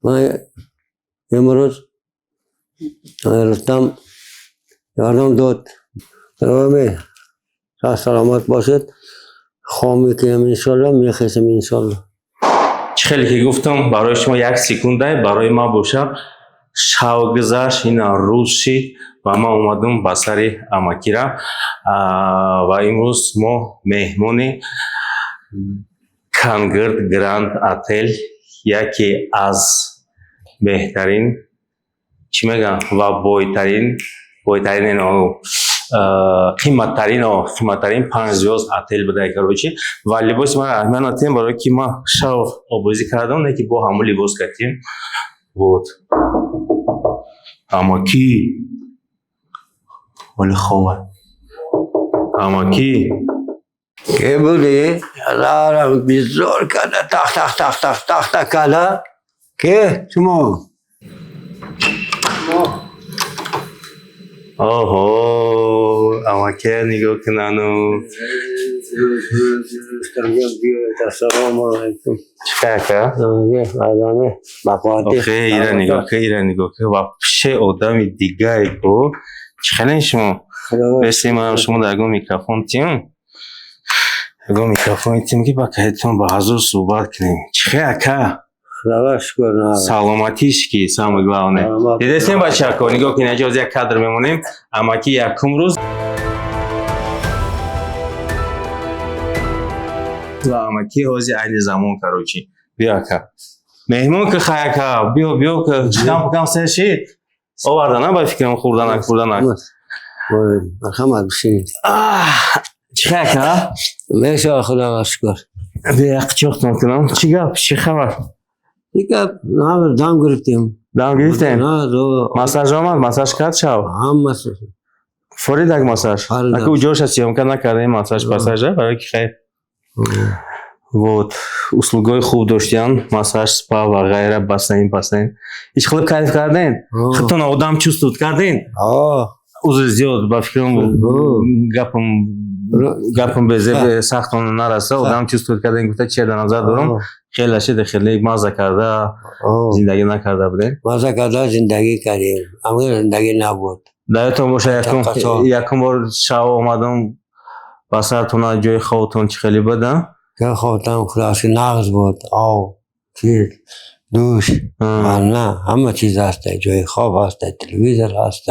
Ман имрӯз Рустам ёрдам дод. Роме, саломат бошед. Хоб мекунем иншолло, мехезем иншолло. Чӣ хеле ки гуфтам, барои шумо як секунда, барои ман бошад шав гузашт, ина рӯз шид ва ман омадам ба сари амакира. Ва имрӯз мо меҳмони Кангирд Гранд Отел, яке аз беҳтарин, чӣ мегӯям, ва бойтарин, бойтарин, қиматтарин, қиматтарин панҷ звёзд отел буда, короче. Ва либоси ман аҳамият надиҳем, барое ки ман шав обозӣ кардам, не ки бо ҳамон либос кардем. Вот амаки вале хова, амаки. Ке будӣ? Ларам бизор карда, тах тах тах тах тах тах карда. Ке шумо? Оҳо, амаке, нигоҳ кунану. Ассалому алайкум. Чӣ ака? Бақоати. Охе, ира нигоҳ ка, ира нигоҳ ка, вообще одами дигае ко. Чӣ хелен шумо? Беси ман шумо дар ягон микрофон тиём. Ягон микрофон тиём, ки ба каҳетон ба ҳазур суҳбат кунем. Чӣ хе, ака? Худо шукр. Саломатиш ки самое главное. Дидесем, бачако, нигоҳ кунед, инҷо як кадр мемонем. Амаки якум рӯз ва амаки ҳози айни замон, короче. Биё, ака. Меҳмон ки, хай, ака, биё, биё, ки шикам пукам сер шид. Оварда, на, ба фикрам, хӯрданак, хӯрданак. Марҳамат, бишинед. Чӣ ака? Меша, Худо шукр. Бе қичоқтон кунам. Чӣ гап? Чӣ хабар? Дигар ҳама дам гирифтем. Дам гирифтем? На, до Массаж омад, массаж кард шав. Ҳамаси. Форидак массаж. Форидак. Ака уҷоша съёмка накардем массаж пассажа, барои ки хайр. Вот, услугои хуб доштиян, массаж, спа ва ғайра, бассейн, бассейн. Иш хеле кайф карден? Худтон одам чувствовать карден? Узр зиёд, ба фикрам, гапам безеб сахтон нараса, одам чувствовать карден гуфта чи дар назар дорам. Хеле шида хеле маза карда, зиндагӣ накарда будем. Маза карда зиндагӣ кардем. Аммо зиндагӣ набуд. Дар ёдтон боша, Қасо. якум бор шав омадам ба сартона, ҷои хобтон чӣ хеле буд, а? Ки хобтам хулоси нағз буд. Об, чиз, душ, ванна, ҳама чиз ҳаст. Ҷои хоб ҳаст, телевизор ҳаст.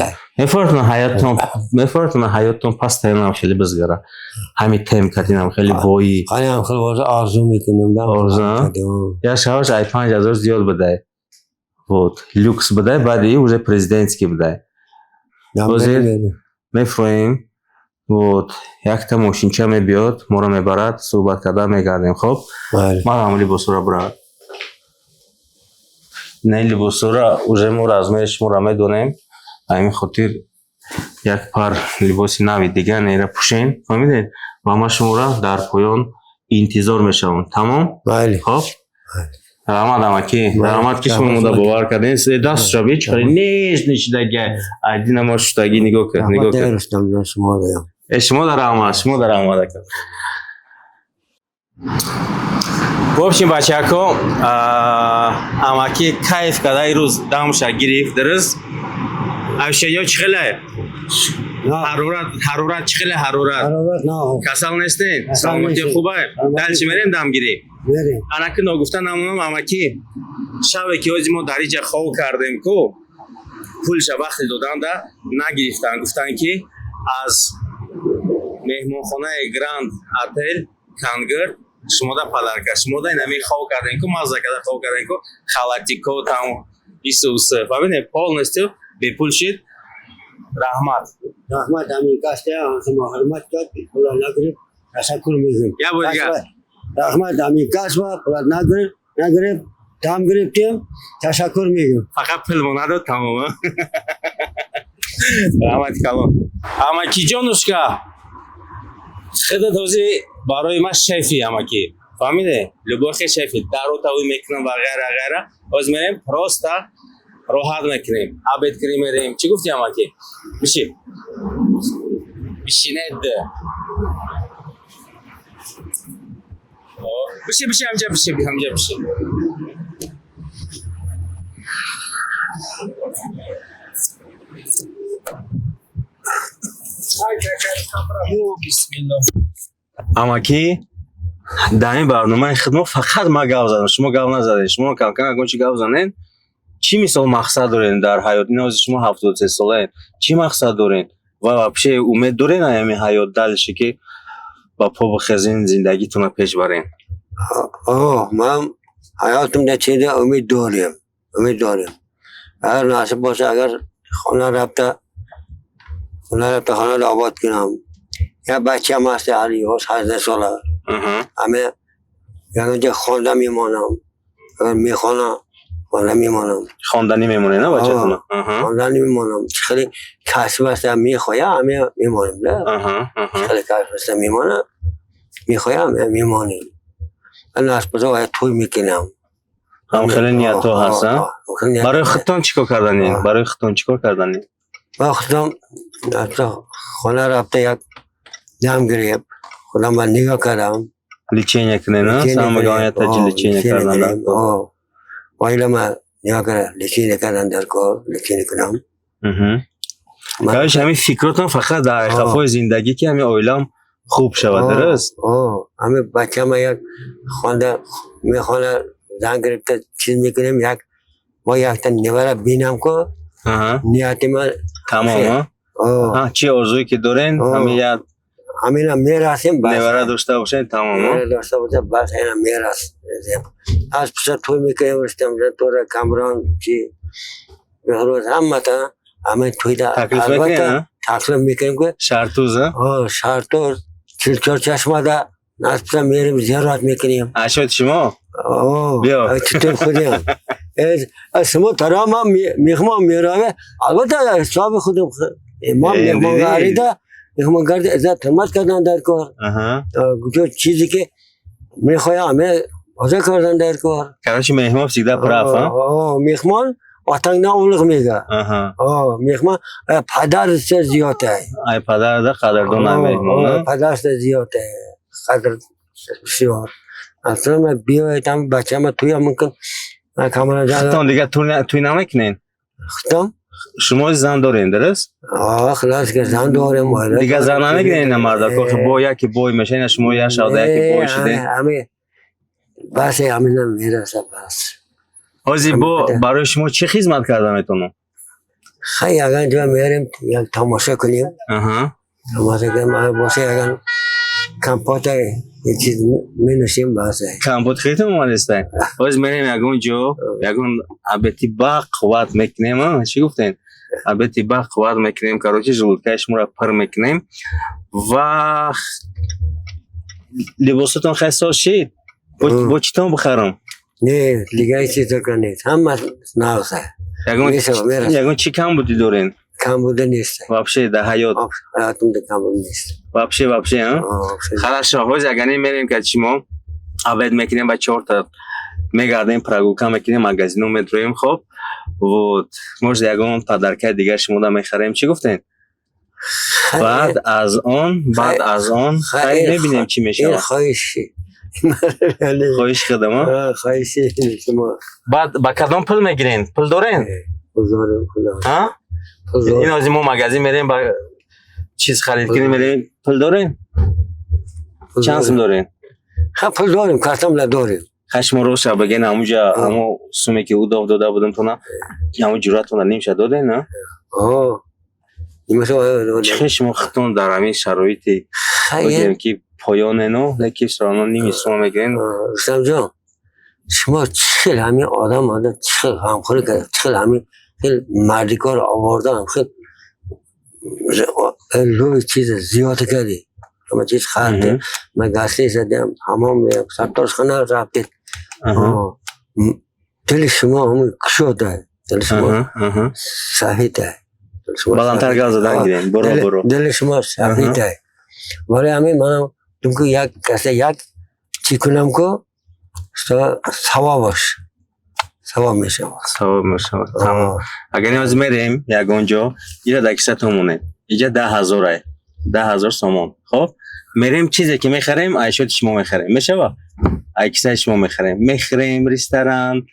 Мефоратона ҳаёттон пастаянам хеле бизгара. Ҳами тем кардинам хеле боӣ. Қани ҳам хеле боза орзу мекунем. Да. Орзу, а? Я шаваш ай 5000 зиёд будай. Вот, люкс будай, баъди уже президентский будай. Ҳозир мефроем. Вот, якта мошинча мебиёд, моро мебарад, суҳбат карда мегардем, хоб? Ман ҳам либосҳоро бурад. На, ин либосҳоро уже мо размери шуморо медонем. Ба ҳамин хотир як пар либоси нави дигар нера пӯшем, фаҳмидед? Ва ман шуморо дар поён интизор мешавам. Тамом? Хоб? Раҳмат, амаки. Раҳмат, ки шумо мода бовар кардем. Даст шаби чӣ хеле нежный шидаги. Айдина мо шудаги, нигоҳ кар, нигоҳ кар. Рустам ҷон, шумо даям. Э, шумо дар раҳмат, шумо дар раҳмат, ака. В общем, бачако, амаки кайф карда, ирӯз дамша гирифт, дуруст? Ощущение чӣ хеле? Ҳарорат, ҳарорат чӣ хеле, ҳарорат? Ҳарорат на. Касал нестен? Касал Саломатӣ нестем. хубай? Саломатӣ Дальше мерем дамгирӣ. Мерем. Анаки ногуфта намонам, амаки, шаве ки ҳози мо дар иҷа хов кардем ку, пулша вақте доданда нагирифтанд, гуфтанд ки аз меҳмонхонаи Гранд Отел Кангир шумода подарка, шумода инами хов кардем ку, мазза карда хов кардем ку, халатико там, ису усу, фаҳмидем, полностью бепул шид. Раҳмат. Раҳмат ҳамин касте шумо ҳурмат кард, пула нагирифт, ташаккур мекунем. Я бор дигар. Раҳмат ҳамин касба пула нагирифт, нагирифт, дам гирифтем, ташаккур мегӯем. Фақат пул мо надод, тамом. Раҳмати калон, амакиҷонушка. Худат ҳозир барои ман шефи, амаки, фаҳмиде? Любой хел шефи даротавӣ мекунам ва ғайра, ғайра. Ҳозир мерем, просто роҳат мекунем, обед кунем, мерем. Чӣ гуфти, амаки? Биши, бишинед. Биши, биши, ҳамҷа биши, ҳамҷа биши. Амакӣ, дар ин барномаи худ мо фақат ма гап задам, шумо гап назадед. Шумо камкам ягон чи гап занед. Чӣ мисол мақсад доред дар ҳаёт? Ин ҳозир шумо 73 солаед, чӣ мақсад доред ва вообще умед доред ҳамин ҳаёт дальше ки ба по бихезен, зиндагитонро пеш барен? О, ман ҳаётим дар чида умед дорем, умед дорем. Агар насиб боша, агар хона рафта, хона рафта, хонаро обод кунам. Як бачаам ҳаст, ҳали ҳоз 18 сола. Ҳаме ягон ҷо хонда мемонам. Агар мехонам, хонда мемонам. Хонданӣ мемонед, на, бачатона? Хонданӣ мемонам. Чӣ хеле касб аст, мехоҳам, ҳаме мемонем, да? Чӣ хеле касб аст, мемонам, мехоҳам, мемонем. Насиб боша, бояд тӯй мекунам. Ҳам хеле ниятҳо ҳаст, а? Барои худтон чӣ кор карданӣ? Барои худтон чӣ кор карданӣ? Ба худам хона рафта, як дам гирифт, худам ба нигоҳ кардам. Лечение кунед, на? Самое главное, это лечение кардан. Оилама нигоҳ карда, лечение кардан дар кор, лечение кунам. Короче, ҳамин фикротон фақат дар қафои зиндагӣ, ки ҳамин оилам хуб шавад, дуруст? Ҳамин бачама як хонда мехона, зан гирифта, чиз мекунем, як мо якта невара бинам ку, нияти ман. Тамом. Чӣ орзуе ки дорен, ҳамин як ҳамина мерасем, бас. Невара дошта бошед, тамом. Невара дошта бошем, бас, ина мерасем. Аз пуша тӯй мекунем, Рустам тора, Камрон, чи Беҳрӯз, ҳамата ҳамин тӯйда. Таклиф мекунед? Таклиф мекунем ки шартуз. Шартуз. 44 чашмада насбта мерем, зиёрат мекунем. Ашод шумо? О, Биё. читор худем. Аз шумо тара ма меҳмон мераве, албатта ҳисоби худам ма. Э, Меҳмонгарида меҳмонгарди иззат ҳурмат кардан дар кор. Куҷо чизе ки мехоҳам, ҳаме ҳозир кардан дар кор. Короче, меҳмон всегда прав, а? О, меҳмон отангдан улуғ мега. О, меҳмон падарса зиёд. Ай падарда қадрдон ай меҳмон, а? Падарса зиёд, қадр бисёр. Аслан ман биёед, ҳам бачама туя мумкин камара. Худтон дига тӯй намекунен? Худтон. Шумо зан дорен, дуруст? О, хулос ки зан дорем, оила. Дига зан намегирен ина мардако, ки бо яке бой меша, ина шумо як шавда яке бой шуден. Ҳами бас, ҳамина мераса, бас. Ҳозир бо барои шумо чӣ хизмат карда метавонам? Хай, яган ҷо мерем, як тамоша кунем. Тамоша кунем, агар боша, яган компота, як чиз менӯшем, бас. Компот хелитон омадестай. Ҳозир мерем ягон ҷо, ягон обед и ба қувват мекунем, а? Чӣ гуфтем? Обед и ба қувват мекунем, короче, желудка и шуморо пур мекунем ва либосатон хеле соз шид. Бо читон бихарам? Не, дига ҳеҷ чиз кар нест, ҳама нағза. Ягон Мешава, мераса. ягон чӣ камбудӣ дорен? Камбуда нест. Вообще дар ҳаёт? Ҳаётимда камбуда нест. Вообще, вообще, а? Вообще. Хорошо, ҳозир агар мерем, ки шумо обед мекунем, ба чорта мегардем, прогулка мекунем, магазино медроем, хоб, вот, может, ягон подарка и дигар шумода мехарем, чӣ гуфтем? Баъд аз он, баъд аз он хайр, мебинем, чӣ Ин мешавад. хоҳиши. Хоҳиш кардам, а? Хоҳиши шумо. Баъд ба кадом пул мегирен? Пул дорен? Пул дорем, пул дорем. А? Пул дорем. Ин ҳозир мо магазин мерем, ба чиз харид кунем, мерем, пул дорен? Пул Чанд сум дорем. дорен? Ха, пул дорем, картам надорем. Хай, шумо рост баген, ҳамуҷа ҳамо суме ки ӯ дов дода будам тона, ҳамо ҷуръатона нимша доден, а? О, нимаша. Чӣ хел шумо худтон дар ҳамин шароити бигем ки поёнену, лекин всё равно ними сума мегирен? Рустамҷон, шумо чӣ хел ҳамин одам чӣ хел ғамхӯрӣ кард, чӣ хел ҳамин хел мардикор овардан, хел лӯи чиз зиёд кардӣ, ҳама чиз харид, ман гостиница дидам, ҳамом, сатторхона рафтед. Дили шумо ҳамин кушода, дили шумо сафеда. Баландтар гап задан гирем, боро, боро. Дили шумо сафеда. Барои ҳамин манам дум ки як каса як чӣ кунам ку, савобаш савоб мешавад. Савоб мешавад, тамом. Агар ниёз мерем ягон ҷо, ира дар кисатон монед, иҷа 10 000-ай, 10 000 сомон. Хоб, мерем, чизе ки мехарем, айшоти шумо мехарем, мешава? Ай кисаи шумо мехарем, мехӯрем, ресторан,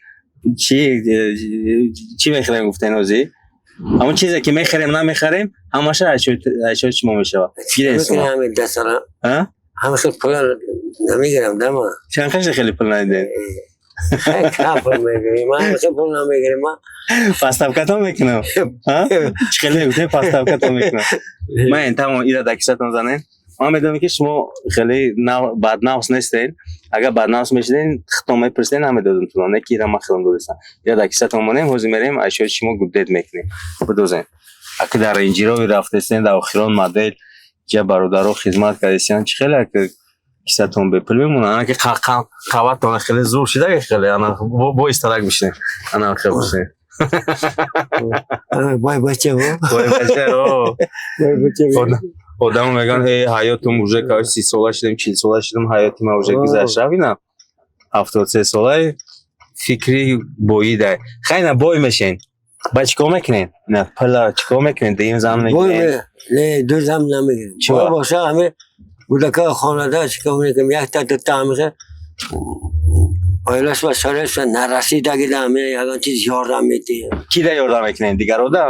чи чӣ мехӯрем гуфтен? Ҳозир ҳамон чизе ки мехарем, намехарем, ҳамаша айшоти шумо мешавад. Гирем сума. Ҳамин дастара ҳама хел пула намегирам дама. Чанд қаша хеле пул надидем? Кам пул мегирем, ман хел пул намегирем ман. Поставка тон мекунам, чӣ хеле мегуфтем, поставка тон мекунам ман, тамом. Ира дар кисатон занем. Ман медонам ки шумо хеле баднафс нестед. Агар баднафс мешиден, худтон мепурсиден, намедодам тунон. Не ки ира ман хелам додистам. Ира дар кисатон монем, ҳозир мерем, айшои шумо гуддет мекунем, бидозем. Аки дар рейнҷирови рафтестен, дар охирон модел ҷа бародаро хизмат кардестен, чӣ хеле аки кисатон бепул мемонад? Ана ки қаватон хеле зур шида, хеле ана бо истарак бишинем, ана хел бишинем. Бой бача. Бой бача. Бой бача. Одамо мегӯянд: «Э, ҳаётум уже каи 30 сола шудем, 40 сола шудем, ҳаёти ма уже гузашт, рафт». Ина 73 солаи фикри боидай. Хайна, бой мешен, ба чӣ кор мекунен? На пила чӣ кор мекунен? Дуюм зан мегирен? Не, ду зан намегирем. Чӣ? Боша, ҳами кӯдака хонада чӣ кор мекунем, якта дута ҳамиха оилаш ва шароитша нарасидагида ҳами ягон чиз ёрдам медиҳем. Кида ёрдам мекунен? Дигарода?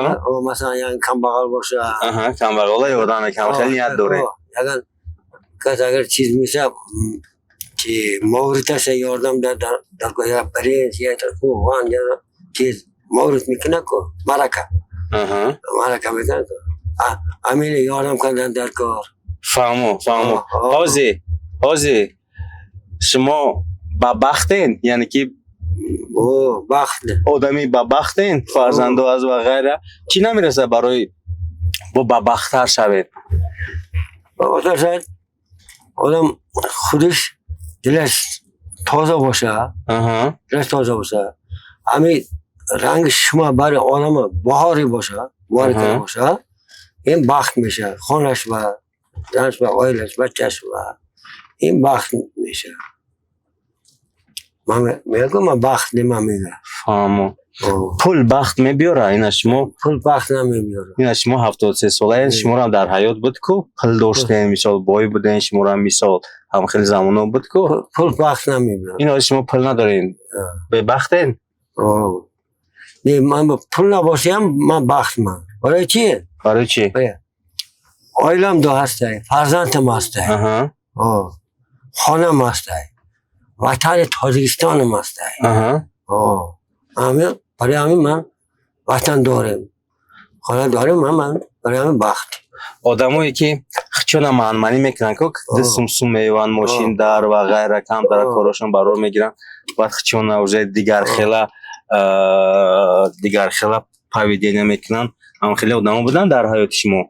Масалан, ягон камбағал боша. Камбағала ёрдам мекунам, хеле ният дорем. Ягон кас агар чиз меша, чи мовриташа ёрдам дар я бринҷ, я равған, я чиз моврит мекунад ку, марака, марака мекунад ку, ҳамин ёрдам кардан дар кор. Фаҳмо, фаҳмо. Ҳозир шумо ба бахтен, яъне ки бахт. Одами ба бахтен, фарзандо аз ва ғайра, чӣ намерасад барои бо ба бахттар шавед? Шояд. Одам худаш дилаш тоза боша, дилаш тоза боша, ҳами ранги шумо барои одама баҳорӣ боша, баҳори кара боша, ин бахт меша. Хонаш ба, занаш ба, оилаш, бачаш ба, ин бахт меша. Ман мегӯям, ман бахт нема мега. Фаҳмо. Пул бахт мебиёра? Ина шумо. Пул бахт намебиёра. Ина шумо 73 солаед, шуморам дар ҳаёт буд ку, пул доштем, мисол, бой будем, шуморам, мисол, ҳам хеле замоно буд ку. Пул бахт намебиёра. Ин ҳозир шумо пул надорем, бебахтен? Не, ман пул набошам, ман бахтман. Барои чи? Барои чи? Оилам ду ҳастай, фарзандам ҳастай, хонам ҳастай, ватани Тоҷикистонам ҳастай. Ҳамин, барои ҳамин ман ватан дорем, хона дорем, ман барои ҳамин бахт. Одамое ки хичона манманӣ мекунанд ку, ду сум сум меёванд, мошин дар ва ғайра, камтара корошон барор мегиранд, баъд хичона уже дигархела поведение мекунанд. Ҳам хеле одамо буданд дар ҳаёти шумо,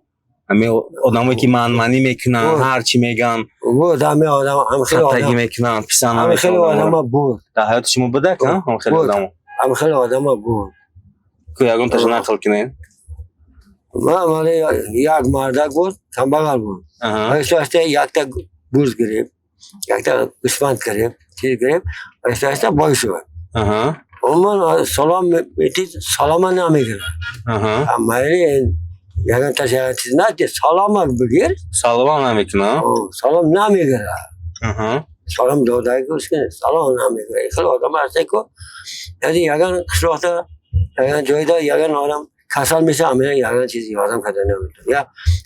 ҳамин одамое ки манманӣ мекунанд, ҳар чӣ мегӯянд? Буд ҳамин одам, ҳам хеле хаттагӣ одам мекунанд, писанд ҳамин хеле намекунанд. Одама буд. Дар ҳаёти шумо будак ҳам хеле Буд. одамо? Ҳам хеле одама буд. Ку ягон таша нақл кунед. Ман мана як мардак буд, камбағал буд. Оҳиста оҳиста якта буз гирифт, якта гӯсфанд гирифт, чиз гирифт, оҳиста оҳиста бой шуд. Умуман салом метид, салома намегирад. Майли, ягон таш ягон чиз нади, салома бигир. Салом намекунад? Салом намегирад. Салом додаги салом намегирад. Хеле одам ҳаста ку, яъне ягон қишлоқда, ягон ҷойда ягон одам касал меша, ҳамина ягон чиз ёрдам карда наметавонад. Я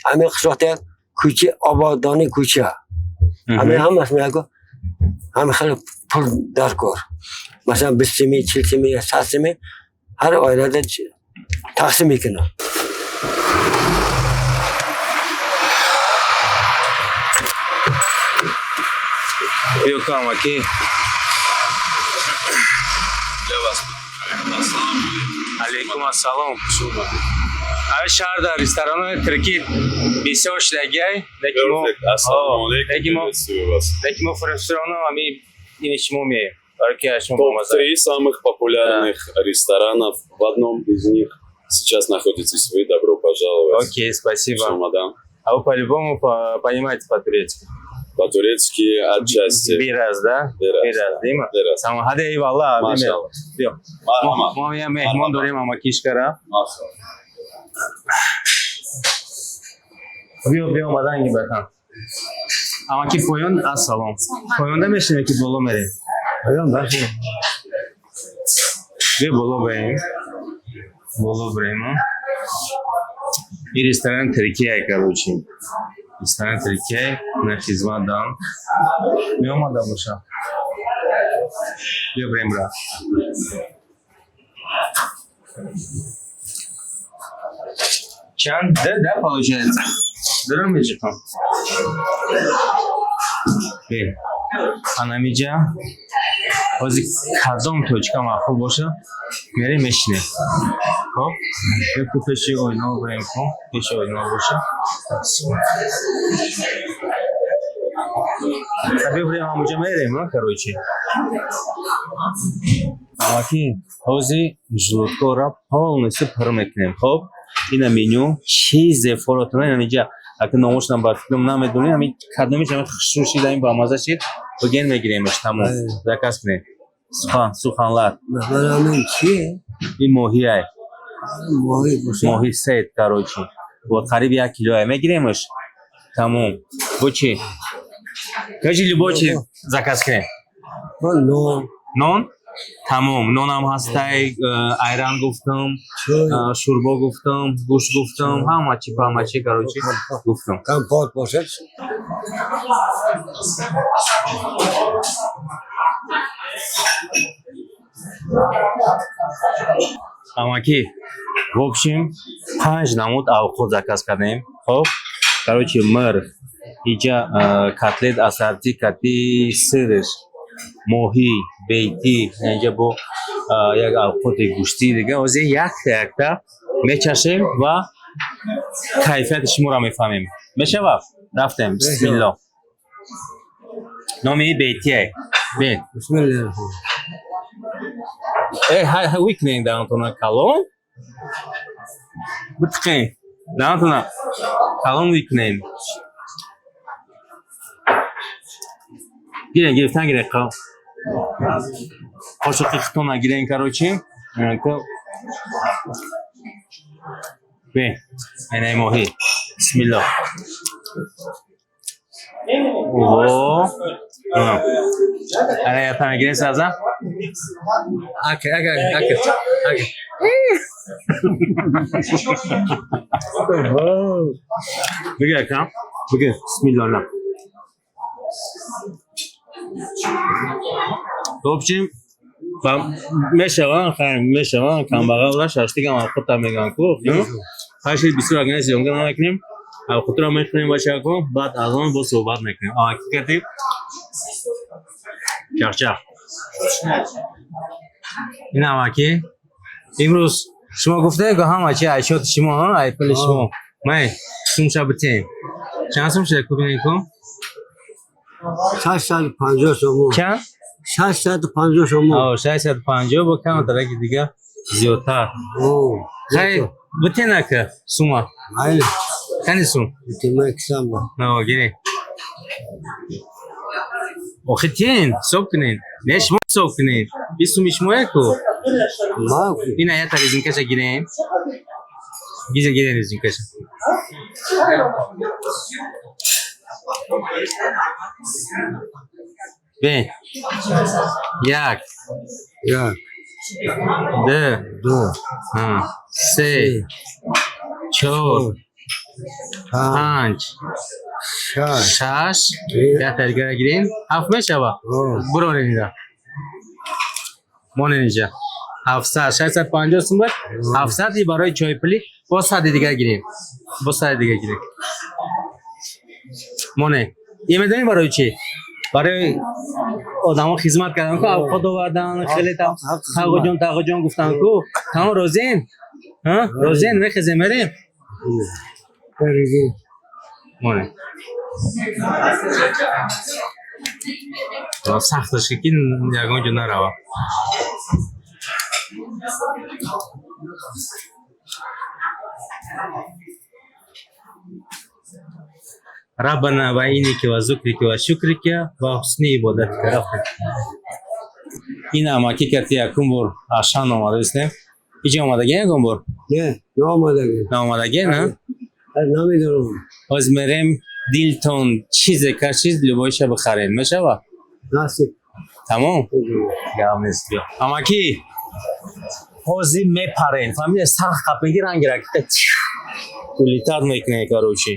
ҳамин қишлоқда як кӯча, ободонӣ кӯча, ҳамин ҳамаш меяку, ҳамин хеле пул даркор, масалан, 20 семи, 40 семи, 100 семи ҳар оилада тақсим мекунад. Биё ку, амаки. Для вас. Алейкум ассалом. Ҳамин шаҳр дар ресторанои туркӣ бисёр шудагиай, лекин мо Perfect. Ассалому алейкум. Лекин мо Приветствую вас. лекин мо фресторано ҳамин ини шумо меем, барои ки шумо бомаза. Топ-3 самых популярных ресторанов. В одном из них сейчас находитесь вы. Добро пожаловать. Окей, спасибо. Мадам. А вы по-любому понимаете по-турецки? По-турецки отчасти. Biraz, да? Biraz. Biraz, değil mi? Biraz. Tamam, hadi eyvallah abi. Maşallah. Биё. Марҳамат. Мо я меҳмон дорем, амакишкара. Машаллах. Биё, биё, омадан ги, братан. Амаки, поён, ассалом. Поёнда мешинем ки боло мерем? Поён баши. Биё, боло бирем. Боло бирем. Ин ресторан Туркия, короче. Ресторан Туркия, на хизмат дан. Меомада боша. Биё бирем, брат. Чанд д, да, получается? Дурам мечиқам. Бе. Анамиҷа ҳозир кадом точка маъқул боша, мерем, мешинем. Хоб, ё ку пеши оинао бирем, ку пеши оинао боша. Биё бирем, ҳамуҷа мерем, а, короче. Амаки, ҳозир желудкора полностью пур мекунем. Хоб, ина меню, чизе форотона инамиҷа. Ака, номошам ба фикрам намедонем, ҳамин кадомиш ҳамин хушрӯ шид, ҳамин бамаза шид, буген мегиремаш, тамом. Заказ кунем. Сухан, суханлар. Масалан, ҳамин чи? Ин моҳиай. Моҳӣ боша. Моҳи сет, короче. Вот қариб 1 килоай мегиремаш. Тамом. Бо чи? Короче, любой чиз заказ кунем. Нон. Нон? Тамом, нонам ҳастай, айран гуфтам, шӯрбо гуфтам, гӯшт гуфтам, ҳама чи, ҳама чи, короче, гуфтам. Компот бошад. Амаки, в общем, панҷ намуд авқот заказ кардем. Хоб, короче, мирғ, иҷа котлет ассорти кати сырыш, моҳӣ, бейтӣ, инҷа бо як авқоти гӯштии дига. Ҳозир якта якта мечашем ва кайфияти шуморо мефаҳмем. Мешавад? Рафтем, бисмилло. Номи бетие. Бе. Бисмиллаҳ. Э, ҳай ҳай викнен даҳонтона калон. Битқен. Даҳонтона калон викнен. Гирен, гирифтан гирен қа. Қошуқи хитона гирен, короче. Ко. Бе. Айнаи моҳӣ. Бисмиллоҳ. Ого. Ана ятана гирен саза. Ака, ака, ака. Ака. Бигир, ака. Бигир. Бисмиллоҳ. На. В общем, мешаванд, хайр, мешаванд, камбағал нашаш, дигам авқота мегӯянд ку. Хайр, бисёр агар съёмка намекунем, авқотро мехӯрем, бачако, баъд аз он боз суҳбат мекунем. Ки кардем? Чахчах. Ин амаки имрӯз шумо гуфтае, ки ҳама чи айшоти шумо, ай пули шумо. Май, сумша битем. Чанд сум шуда, кубинем ку? 650 сомон. Чанд? 650 сомон. О, 650 бо камтараки дига зиёдтар. Хайр, битен ака сума. Айли. Кани сум? Битем, кисам ба. О, гире. Охи тен, ҳисоб кунед. Не, шумо ҳисоб кунед. Би суми шумое ку? Ина ята резинкаша гирем. Гиза гирем резинкаша. Бе. Як. Як. Ду. Ду. Се. Чор. Панҷ. Шаш. Шаш. Ята дигара гирем. Ҳафт мешава? Буронед ина. Монед инҷа. 700, 650 сум буд. 700 барои чойпулӣ, боз сади дигар гирем. Боз сади дигар гирем. Моне. Ин медонӣ барои чӣ? Барои одамо хизмат кардан ку, авқот овардан, хеле тағоҷон, тағоҷон гуфтан ку. Тамом, розиен? Розиен, мехезем, мерем? Моне. Сахташ ки ягон ҷо нарава. Раббана ва иники ва зукрики ва шукрики ва ҳусни ибодатика. Рафтем. Ин амаки карти якум бор Ашан омадаистем. Иҷа омадаги ягон бор? Не, наомадаги. Наомадаги, на? Намедонам. Ҳоз мерем, дилтон чизе кашид, любойша бихарем. Мешава? Насиб. Тамом? Гап нест, биё. Амаки, ҳозир мепарем. Фаҳмида, сахт қапинги ранги ракета улетать мекунем, короче.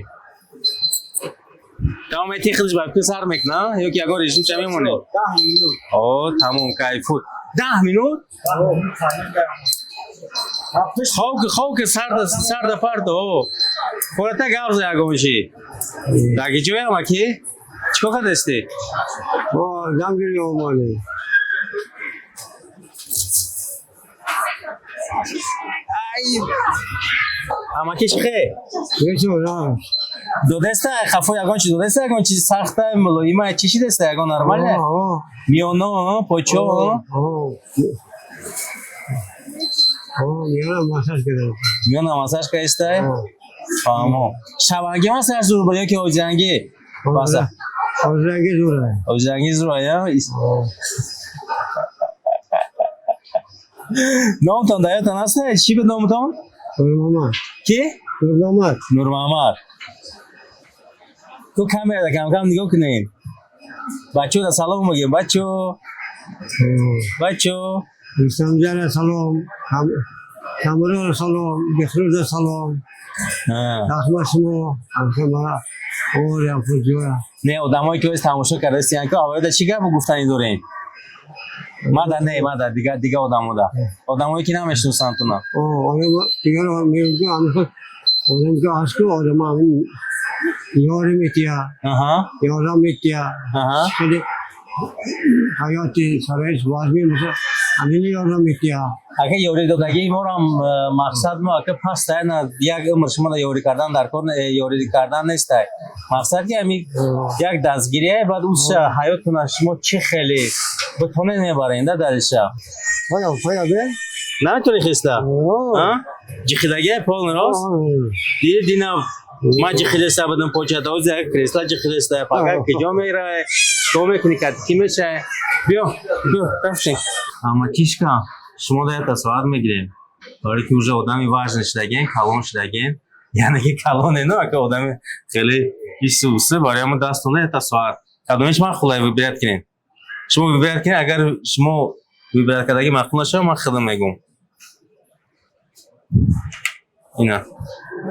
Тамом, эти худш ба пул сар мекуна ё ки ягон режим ча мемонем? 10 минут. О, тамом, кайфу. 10 минут? Хоб ки, хоб ки, сарда, сарда парто. О. Хӯрата гап за ягон чи. Даги ҷои амаки? Чикор кардасти? О, дамгири омадем. Ай! Амаки чӣ хе? Бечора. Додеста хафо ягон чи додеста, ягон чи сахта, мулоима, чӣ шидеста, ягон нормале? Миёно, почо? Миёна массаж кардам. Миёна массаж кардистай? Фаҳмо. Шабанги массаж зур буд ё ки ҳозирангӣ? Ҳозирангӣ зура. Ҳозирангӣ зура, я? Номтон дар ёдтон ҳаст? Чӣ буд номтон? Нурмамад. Ки? Нурмамад. Нурмамад. Ку камерада кам кам нигоҳ кунед. Бачаҳода салом бигем, бачо. Бачо. Рустамҷана салом, Камрона салом, Бехрӯза салом. Раҳмат шумо, ҳамхемара орям хуҷоя. Не, одамое ки ҳоз тамошо кардастиян ку, аввалда чӣ гапу гуфтанӣ дорем? Мада не, мада дига дига одамода. Одамое ки намешиносанд туна. О, одам дигар мегӯям, ҳамхел одам ки ҳаст ку, одам ҳамин ёри метия, ёрдам метия. Хеле ҳаёти шароит вазмин боша, Ҳамин ёрдам метиҳа. Ака, ёрӣ додагии морам мақсад мо, ака, паста на як умр шумо ёрӣ кардан дар кор ёрӣ кардан нестай. Мақсад ки ҳами як дастгирия, баъд уша ҳаётона шумо чӣ хеле битонед мебарен да дариша. Поя, поя бе. Наметони хиста? А? Ҷихидагия полный рост? Диди, дина ман ҷихидеста будам почата, ози як кресла ҷихидеста, пага киҷо мераве, чикор мекунӣ, кати ки мешаве? Биё, биё, рафтем. Амакишка, шумо да якта соат мегирем. Барои ки уже одами важный шудаген, калон шудаген. Яъне ки калоне, ну, ака, одами хеле исусы, барои ҳамон дастона якта соат. Кадомиш ман хулай, выбирать кунем. Шумо выбирать кунед, агар шумо выбирать кардаги маъқул нашава, ман худам мегӯм. Ина.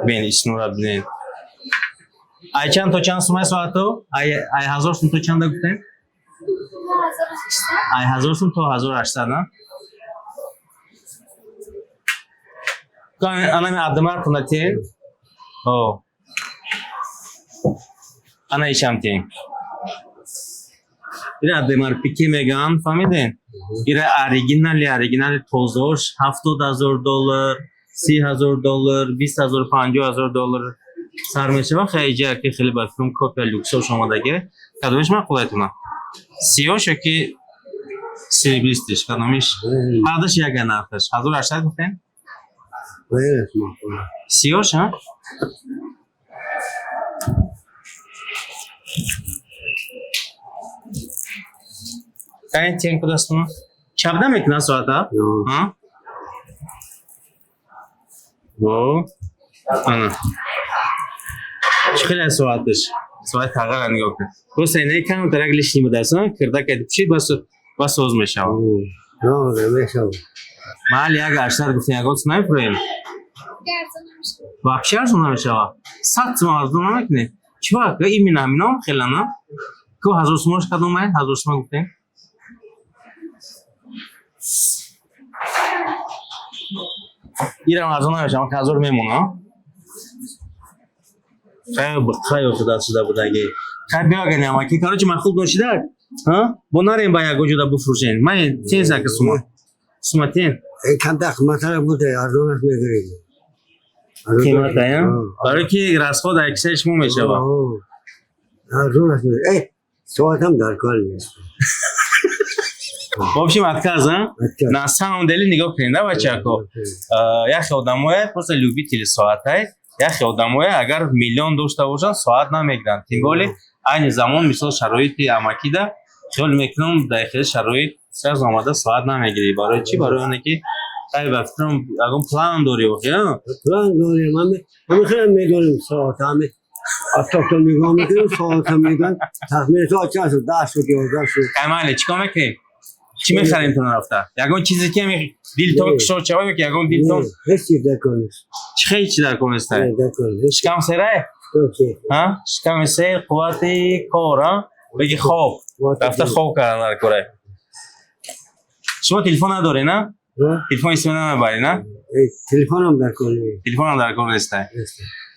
Бин, ишнура бинед. Ай чанд то чанд сумай соату? Ай 1000 сум то чанда гуфтем? Ай 1000 сум то 1800, на? Анами адымар кунатен. О. Ана ишам тен. Ира Адемар Пике меган, фаҳмиден? Ира оригинали, оригинали тозош 70 000 доллар, 30 000 доллар, 20 000, 50 000 доллар сар мешава. Хеле ки хеле ба филм копия люксош омадаге. Кадомиш маъқулайтона? Сиёш ёки серебристый ш, кадомиш? Ҳардаш яга нархаш. 1800 гуфтем? Сиёш, а? Кани тен кудастона? Чабда мекунад соата? А? Во. Ана. Чӣ хеле соаташ? Соат тағйира нигоҳ кун. Просто инаи камтарак лишний будааст, а? Кирда кади пушид, бас соз мешавад. Маҳалли як 800 гуфтем, ягон чиз намефурӯем? Вообще арзон намешавад. 100 сум арзон намекунем. Чӣ вақт? Именно ҳамином хела, на? Ку 1000 сумош кадомай? 1000 сума гуфтем? Ирам арзон намешавад, 1000 мемона. Хай бихай худа шуда будаги. Хай биё агар намаки. Короче, ман хуб ношидак. Ҳа? Бо нарем ба ягон ҷода буфурӯшем. Ман тен зака сума. Сума тен. Камтар қиматтарак буда, арзонаш мегирем. Қимата, я? Барои ки расход ай кисаи шумо мешавад. Арзонаш мегирем. Э, соатам дар кор нест. В общем, отказ, а? На самом деле нигоҳ кунед, да, бачако? Яхе одамое просто любители соатай, яхе одамое агар миллион дошта бошанд, соат намегиранд. Тем более айни замон, мисол, шароити амакида хиёл мекунам, дар хеле шароит сразу омада соат намегирӣ. Барои чӣ? Барои оне ки хай ба фикрам ягон план дорӣ охи, а? План дорем, ҳами хеле медонем соат, ҳами афтобто нигоҳ мекунем, соата мегӯянд, тахмини соат чанд шуд, 10 шуд, 11 шуд. Хай майли, чӣ кор мекунем? Чӣ мехарем тона рафта? Ягон чизе ки ҳами дилтон кушод шава ё ки ягон дилтон? Ҳеҷ чиз дар кор нест. Чӣ хеле чиз дар кор нест? Дар кор нест. Шикам серай? Ҳа? Шиками сер, қуввати кор, а? Беги хоб. Рафта хоб кардан дар корай. Шумо телефон надоред, на? Телефон истифода намебаред, на? Телефонам дар кор нест. Телефонам дар кор нест.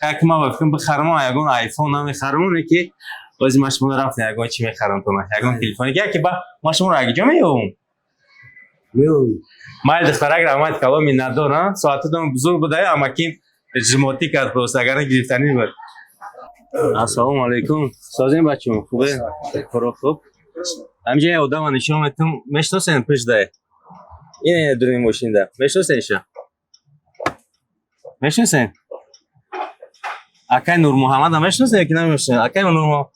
Как ман ба фикрам бихарам, ягон айфон намехарам, не ки бози ман шумо рафтем ягон чӣ мехарам тона. Ягон телефоне ки яке ба ман шуморо агиҷо меёбам? Меёбам. Майли, духтарак, раҳмат калом, миннатдор, а? Соататон бузург буда, амаки жмотӣ кард просто, агар гирифтанӣ буд. Ассалому алайкум. Созем, бачаҳо, хубе? Коро хуб? Ҳамҷа як одама нишон метам, мешиносен пушдай? Ин дуруни мошинда. Мешиносен иша? Мешиносен? Акай Нурмуҳаммада мешиносен ё ки намешиносен? Акай Нурмуҳаммад.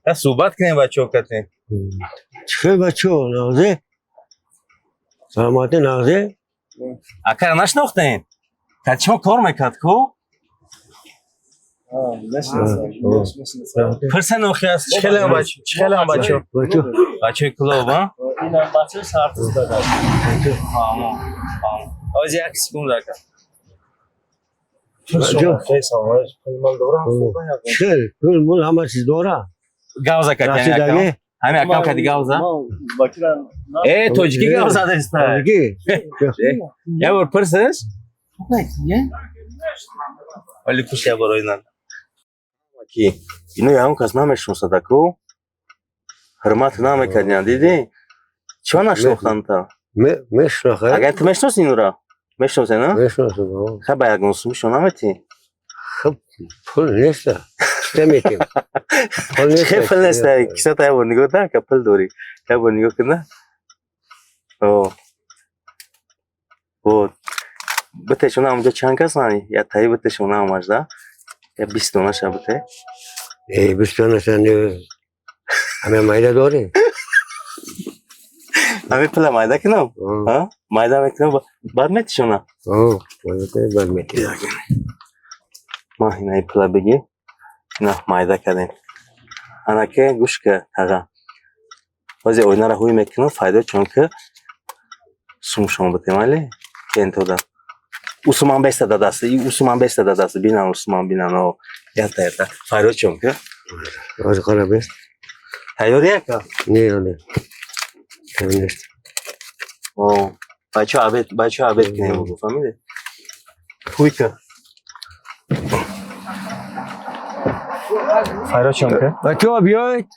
Я суҳбат кунем, бачаҳо, катем. Чӣ бачаҳо, нағзе? Саломатӣ, нағзе? Акайро нашинохтем? Кати шумо кор мекард ку? Пурсен охи аст, чӣ хеле бач, чӣ хеле бачаҳо? Бачаҳои клуб, а? Инам бачаи сартиз дадаш. Фаҳмо, фаҳмо. Ҳозир як секунд, ака. Чӣ пул мул ҳама чиз дора? Гавза кати ҳами акам. Ҳами акам кати гавза. Э, тоҷикӣ гав задаиста. Тоҷикӣ? Як бор пурсиш? Вале пуш як бор оинан. Ки ино ягон кас намешиносад аку? Ҳурмат намекардиан, дидӣ? Чима нашинохтанд та? Мешнохам. Агар ту мешиноси инура? Мешиносе, на? Мешносам. О. Ха, ба ягон сумишо наметӣ? Хуб, пул нест. Чӣ метем? Пул нест. Чӣ пул нест? Кисата як бор нигоҳ кун, ка пул дорӣ. Як бор нигоҳ кун, на? О. Вот. Битешона онҷо чанд кас мани? Я таи битешона ҳамаш, да? Я 20 донаша бите. Э, 20 донаша не. Ҳаме майда дорӣ? Ҳамин пула майда кунам? О. Ҳа? Майда мекунам, баъд метишона? О, баъд метӣ. Ма инаи пула бигир. На, майда кардем. Анаке гӯш ка, таға. Ҳозир оинаро ҳуй мекунам, файдо чун ки сумшон битем, али? Кентода. Усуман беста да даст, усуман беста да даст, бинан усуман бинан, о. Ята ята. Файдо чун ки. Ҳозир қара бест. Тайёр яка? Не, не. Нест. О, бачо обед, бачо обед кунем, бугу, фаҳмиди? Ҳуй ка. Файдо чун ки? Бачаҳо биёед.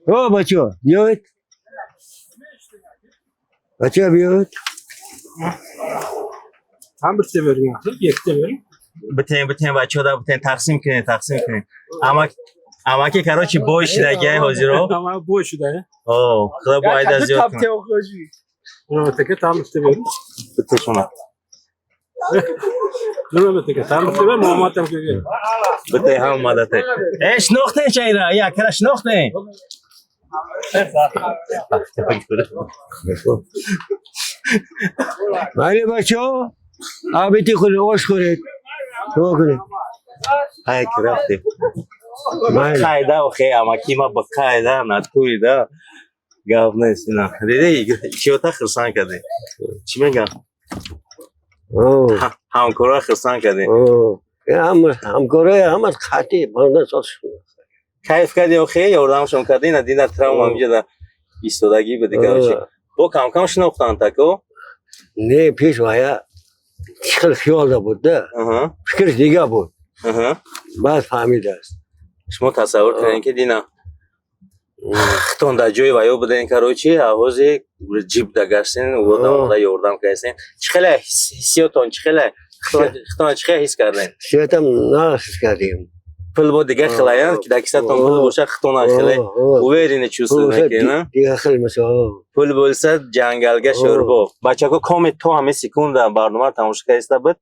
О, бачаҳо, биёед. Бачаҳо биёед. Ҳам бирте берин, якте берин. Битен, битен, бачаҳо да битен, тақсим кунед, тақсим кунед. Амак амаки, короче, бой шидагиай ҳозиро. Ама бой шуда. О, худо бо айда зиёд кунад. Нуматака там бирте берин. Битешона. Нуматака там бирте берин, Муҳаммад там ки. Бите ҳам мадате. Э, шинохтен чайра, я кара шинохтен. Майли бачаҳо, обеди хӯред, ош хӯред. Дуо кунед. Ай, ки рафтем. Майли. Қайда охе, амаки ма ба қайда, натуида. Гап нест ина. Диди, чиёта хурсанд кардем. Чӣ мегам? О, Ҳамкорро хурсанд кардем. о. Ҳама ҳамкорои ҳама қатъи 15 сол шуд. Кайф кардӣ охе, ёрдамшон кардӣ, на дина травма ҳамҷода истодагӣ буди, короче. Бо кам-кам шинохтанд тако. Не, пеш вая чӣ хел хиёл буд, да? Фикраш дига буд. Баъд фаҳмидааст. Шумо тасаввур кунед, ки дина хитон дар ҷои ваё буден, короче, авози ҷиб да гаштен, одам ёрдам карден. Чӣ хеле ҳиссиётон, чӣ хеле хитона чӣ хеле ҳис карден? Ҳиссиётам нағз кардем. Пул бо дига хелаян, ки дар кисатон пул боша, хитона хеле уверенно чувствовать мекунед, Дига хел мисол. Пул bo'lsa, ҷангалга шӯрбо. Бачако, коми то ҳамин секунда барномаро тамошо карда буд,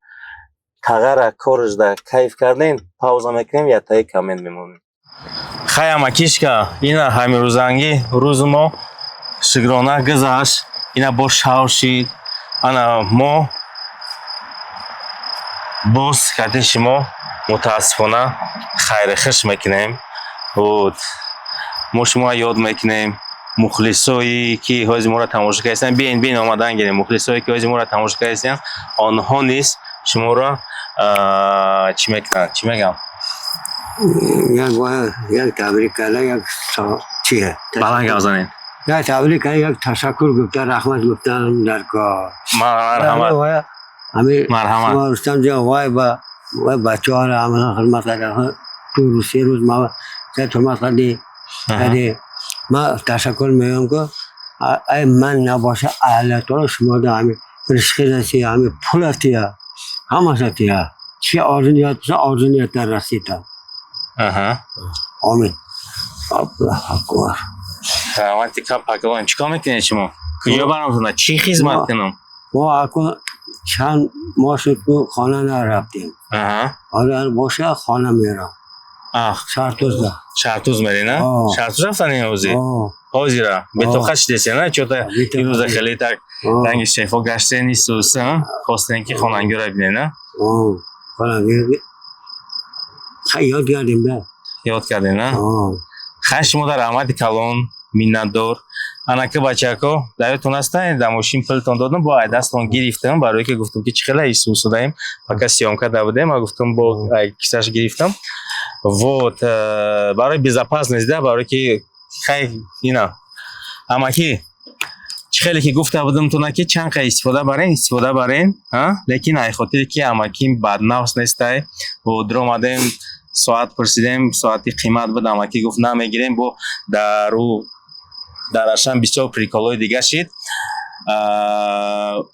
тағара коржда кайф кардем, пауза мекунем, ятаи коммент мемонем. Хай, амакишка, ина ҳамин рӯзангӣ рӯзи мо шукрона гузашт, ина бо шав шид. Ана мо боз кати шумо мутаассифона хайри хуш мекунем. Вот мо шумо ёд мекунем, мухлисое ки ҳози моро тамошо кардастанд, биен, биен, омадан гирем. Мухлисое ки ҳози моро тамошо кардастанд, онҳо низ шуморо чӣ мекунанд, чӣ мегам? Як як табрик карда, як чие? Баланд гап занед. Як табрик карда, як ташаккур гуфта, раҳмат гуфтан дар кор. Марҳамат. Ҳамин. Марҳамат. Шумо Рустам ҷон, вай ба вай бачаҳоро ҳама хидмат карда, 2 рӯз, 3 рӯз ма хидмат кардӣ кардӣ. Ман ташаккур мегӯям, ки ай ман набоша, Аллоҳ таоло шумо да ҳамин ризқи расия, ҳамин пула тия, ҳамаша тия. Чӣ орзу ният боша, орзу ниятдар расида. Омин. Аллоҳ акбар. Раҳмати кап паклон. Чӣ кор мекунед шумо? Куҷо барамтона? Чӣ хизмат кунам? Мо акун чанд моҳ шуд, ки хона нарафтем. Ҳоло боша, хона мерам. Шартузда. Шартуз мерӣ, на? Шартуз рафтани ҳозир? Ҳозира бетоқат шидесе, на? Чота имрӯза хеле так ранги шефо гаштен, истуса хостем, ки хонангиро бинед, на? Хонангӣ ёд кардем, да. Ёд кардем, на? Хай, шумо дар раҳмати калон, миннатдор. Анаки бачако, дар ёдтон ҳаста, дар мошин пултон додам, бо ай дастон гирифтам, барое ки гуфтам, ки чӣ хела исусудаем, пока съёмка да будем, ма гуфтам, бо ай кисаш гирифтам. Вот барои безопасность, да, барое ки хай ина амаки чӣ хеле ки гуфта будам тона, ки чанд қа истифода барен, истифода барен, лекин ай хотире ки амаки баднафс нестай. Даромадем, соат пурсидем, соати қимат буд, амаки гуфт, намегирем. Бо дару дарашам бисёр приколҳои дига шид. Ӯ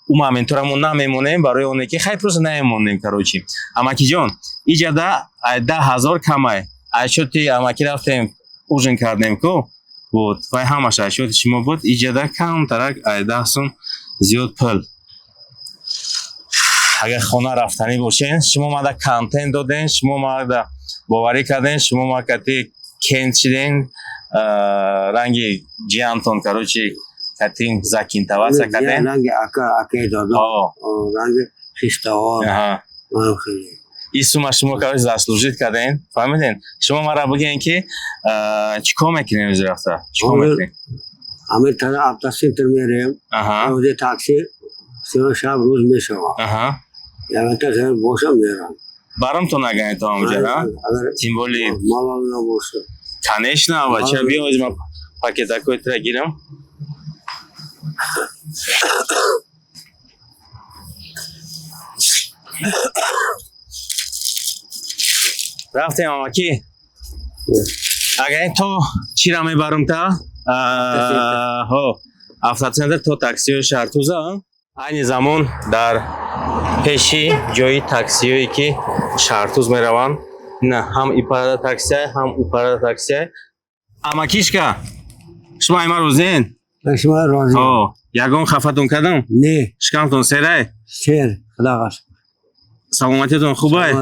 моментора мо намемонем, барои оне ки хай, просто намемонем. Короче, амакиҷон, иҷада 10 000 камай. Ай счёти амаки рафтем, ужин кардем ку, вот вай ҳамаш ай счёти шумо буд. Иҷада камтарак ай 10 сум зиёд пул. Агар хона рафтанӣ бошен, шумо мада контент доден, шумо мада боварӣ карден, шумо ма кати кент шиден, ранги ҷиянтон, короче, катин закинтаваса карден. Ранги ака, акаи додо. Ранги хиштаҳо. Манам хеле. Ин сума шумо, короче, заслужить карден, фаҳмиден? Шумо мара бигӯен, ки чӣ кор мекунем изи рафта, чӣ кор мекунем? Ҳамин тара автоцентр мерем. Оде такси сима шаб рӯз мешавад. Ягонта зар бошам, мерам. Барамтон наганед то ҳамҷа, тем более. Малал набошад. Конечно, бача, биё, ози ман пакетакои тира гирам. Рафтем, амакӣ. Агар ин то чира мебарам та ҳо автоцентр то таксиҳои Шаҳртуза. Айни замон дар пеши ҷои таксиҳое, ки Шаҳртуз мераванд, на ҳам ипарада таксия, ҳам упарада таксия. Амакишка, шумо айма розиен? Шумо розӣ. Ягон хафатон кардам? Не. Шикамтон серай? Сер, худоғас. Саломатиятон хубай?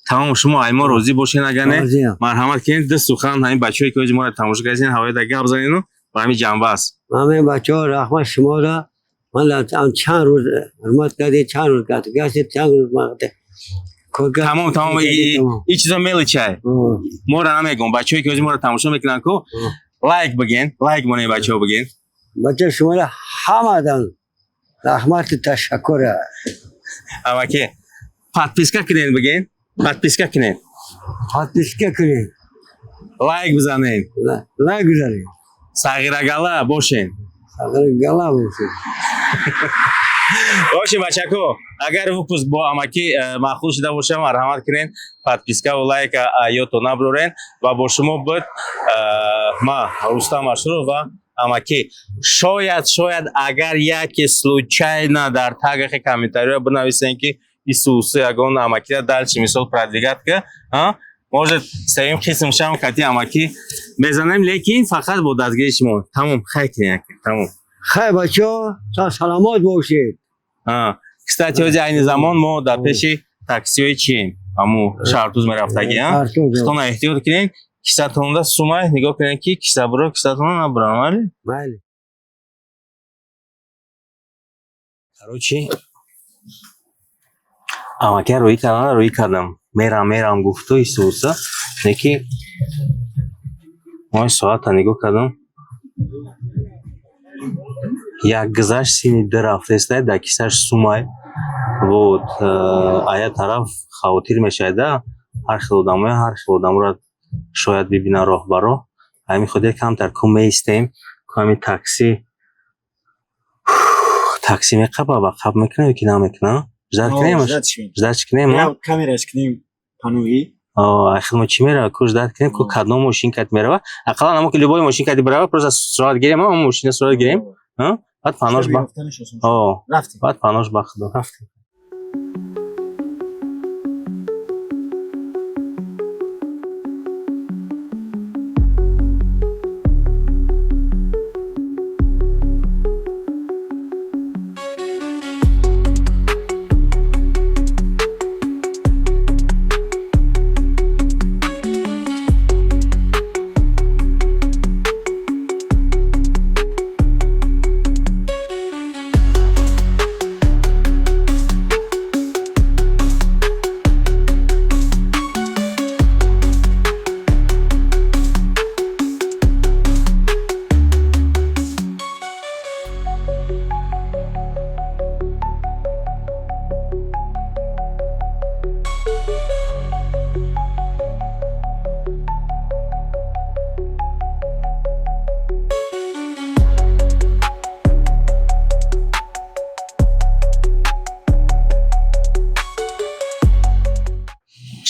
Тамом, шумо аймо розӣ бошен, агар не, марҳамат кунед, ду сухан ҳамин бачаҳое, ки ози моро тамошо кардин, ҳавояда гап занену ба ҳамин ҷанба аст. Ҳамин бачаҳо, раҳмат шуморо. Ман чанд рӯз ҳурмат кардед, чанд рӯз гаштед, чанд рӯз. Тамом, тамом, ин чизо мелочай, моро намегӯм. Бачаҳое, ки ози моро тамошо мекунанд ку, лайк биген, лайк монед, бачаҳо, биген. Бача, шуморо ҳамадан раҳмату ташаккур. Амаки, подписка кунед, биген, подписка кунед. Подписка кунед. Лайк бизанед. Лайк бизанед. Сағирагала бошен. Сағирагала бошен. Бошем, бачако. Агар выпуск бо амакӣ маъқул шуда боша, марҳамат кунед, подпискаву лайка ёдто набурен. Ва бо шумо буд ма, Рустам Ашуров, ва амакӣ. Шояд агар яке случайно дар тагахи комментариҳо бинависем, ки исусы ягон амакира дальше, мисол, продвигать ка, может, сеюм қисм шам кати амакӣ мезанем, лекин фақат бо дастгирии шумо. Тамом, хай кунед, тамом. Хай, бачаҳо, саломат бошед. Кстати, ҳози айни замон мо дар пеши таксиҳои чием, ҳаму Шаҳртуз мерафтагӣ. Худтона эҳтиёт кунед, кисатонда сумай нигоҳ кунед, ки киса буро, кисатона набурам, майли? Майли. Короче, амакия рӯӣ кардам, рӯӣ кардам, мерам, мерам гуфту исуса неки мои соата нигоҳ кардам, як гузашт, сини ду рафтеста, дар кисаш сумай. Вот ая тараф хавотир мешавад, ҳар хел одамоя, ҳар хел одаморо шояд бибинанд роҳ ба роҳ. Ҳамин хотир камтар ку меистем, ку ҳамин такси меқаба ва қаб мекунад ё ки намекунад? Ждать кунем, ждать кунем. Камераш кунем пануи. Ахир мо чӣ мерава ку, ждать кунем ку, кадом мошин кат мерава. Ақаллан амо ки любой мошин кати бирава, просто сурат гирем, ама мошина сурат гирем, баъд панош ба, баъд панош ба худо рафтем.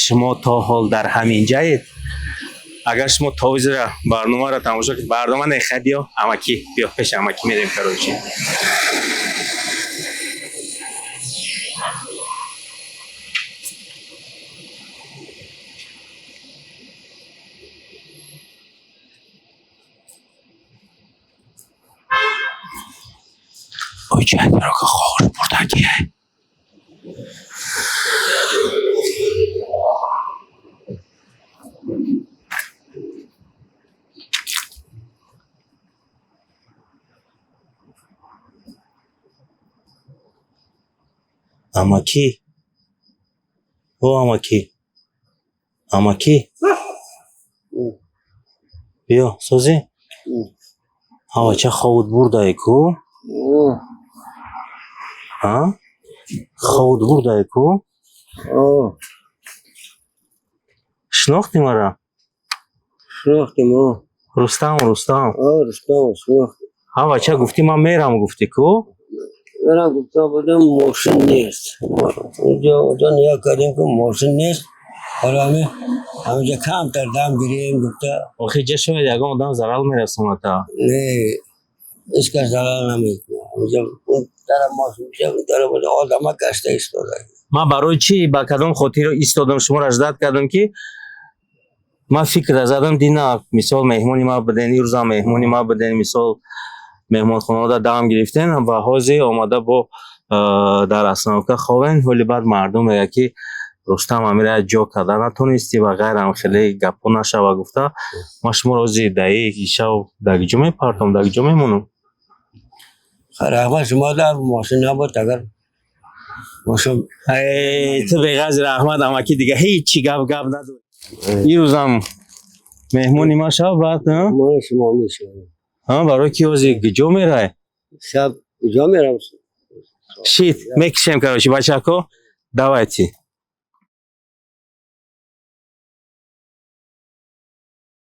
Шумо то ҳол дар ҳамин ҷаед. Агар шумо то ҳозира барномаро тамошо кунед, барнома не, хай биё, амакӣ, биё пеши амакӣ мерем, короче. Ой, чай, ки хош бурдагӣ. Амакӣ, о амакӣ, амакӣ, биё, созӣ? Ҳавача ховут бурдае ку? А? Ховут бурдае ку? Шинохтӣ мара? Шинохтим, о. Рустам, Рустам. О, Рустам, шинохтим. Ҳавача гуфтӣ, ман мерам, гуфтӣ ку? Мерам гуфта будам, мошин нест. Унҷо нигоҳ кардем, ки мошин нест. Ҳола ҳаминҷа камтар дам гирем гуфта. Охи ҷа шояд ягон одам зарар мерасонада. Не, ҳеҷ кас зарар намекунад. Ҳаминҷа он тараф мошин, он тараф одама гашта истода. Ман барои чӣ, ба кадом хотир истодам, шуморо ждать кардам, ки ман фикр задам, дина мисол меҳмони ма буден, ирӯзам меҳмони ма буден, мисол меҳмонхонаода дам гирифтен ва ҳозир омада бо дар остановка ховен. Ҳоли баъд мардум мегӯяд, ки Рустам амира ҷо карда натонистӣ ва ғайрам, хеле гапҳо нашава гуфта, ман шуморо ҳозир даи шав дар ҷо мепартом, дар ҷо мемонам. Раҳмат шумо, дар мошин набуд, агар мошин. Ту беғази раҳмат, амакӣ, дига ҳечи гап надорӣ. Ирӯзам меҳмони ман шав, баъд Меҳмони шумо мешавам. Барои ки ҳозир куҷо мерай? Шаб куҷо мерам? Шит, мекишем, короче, бачако, давайте.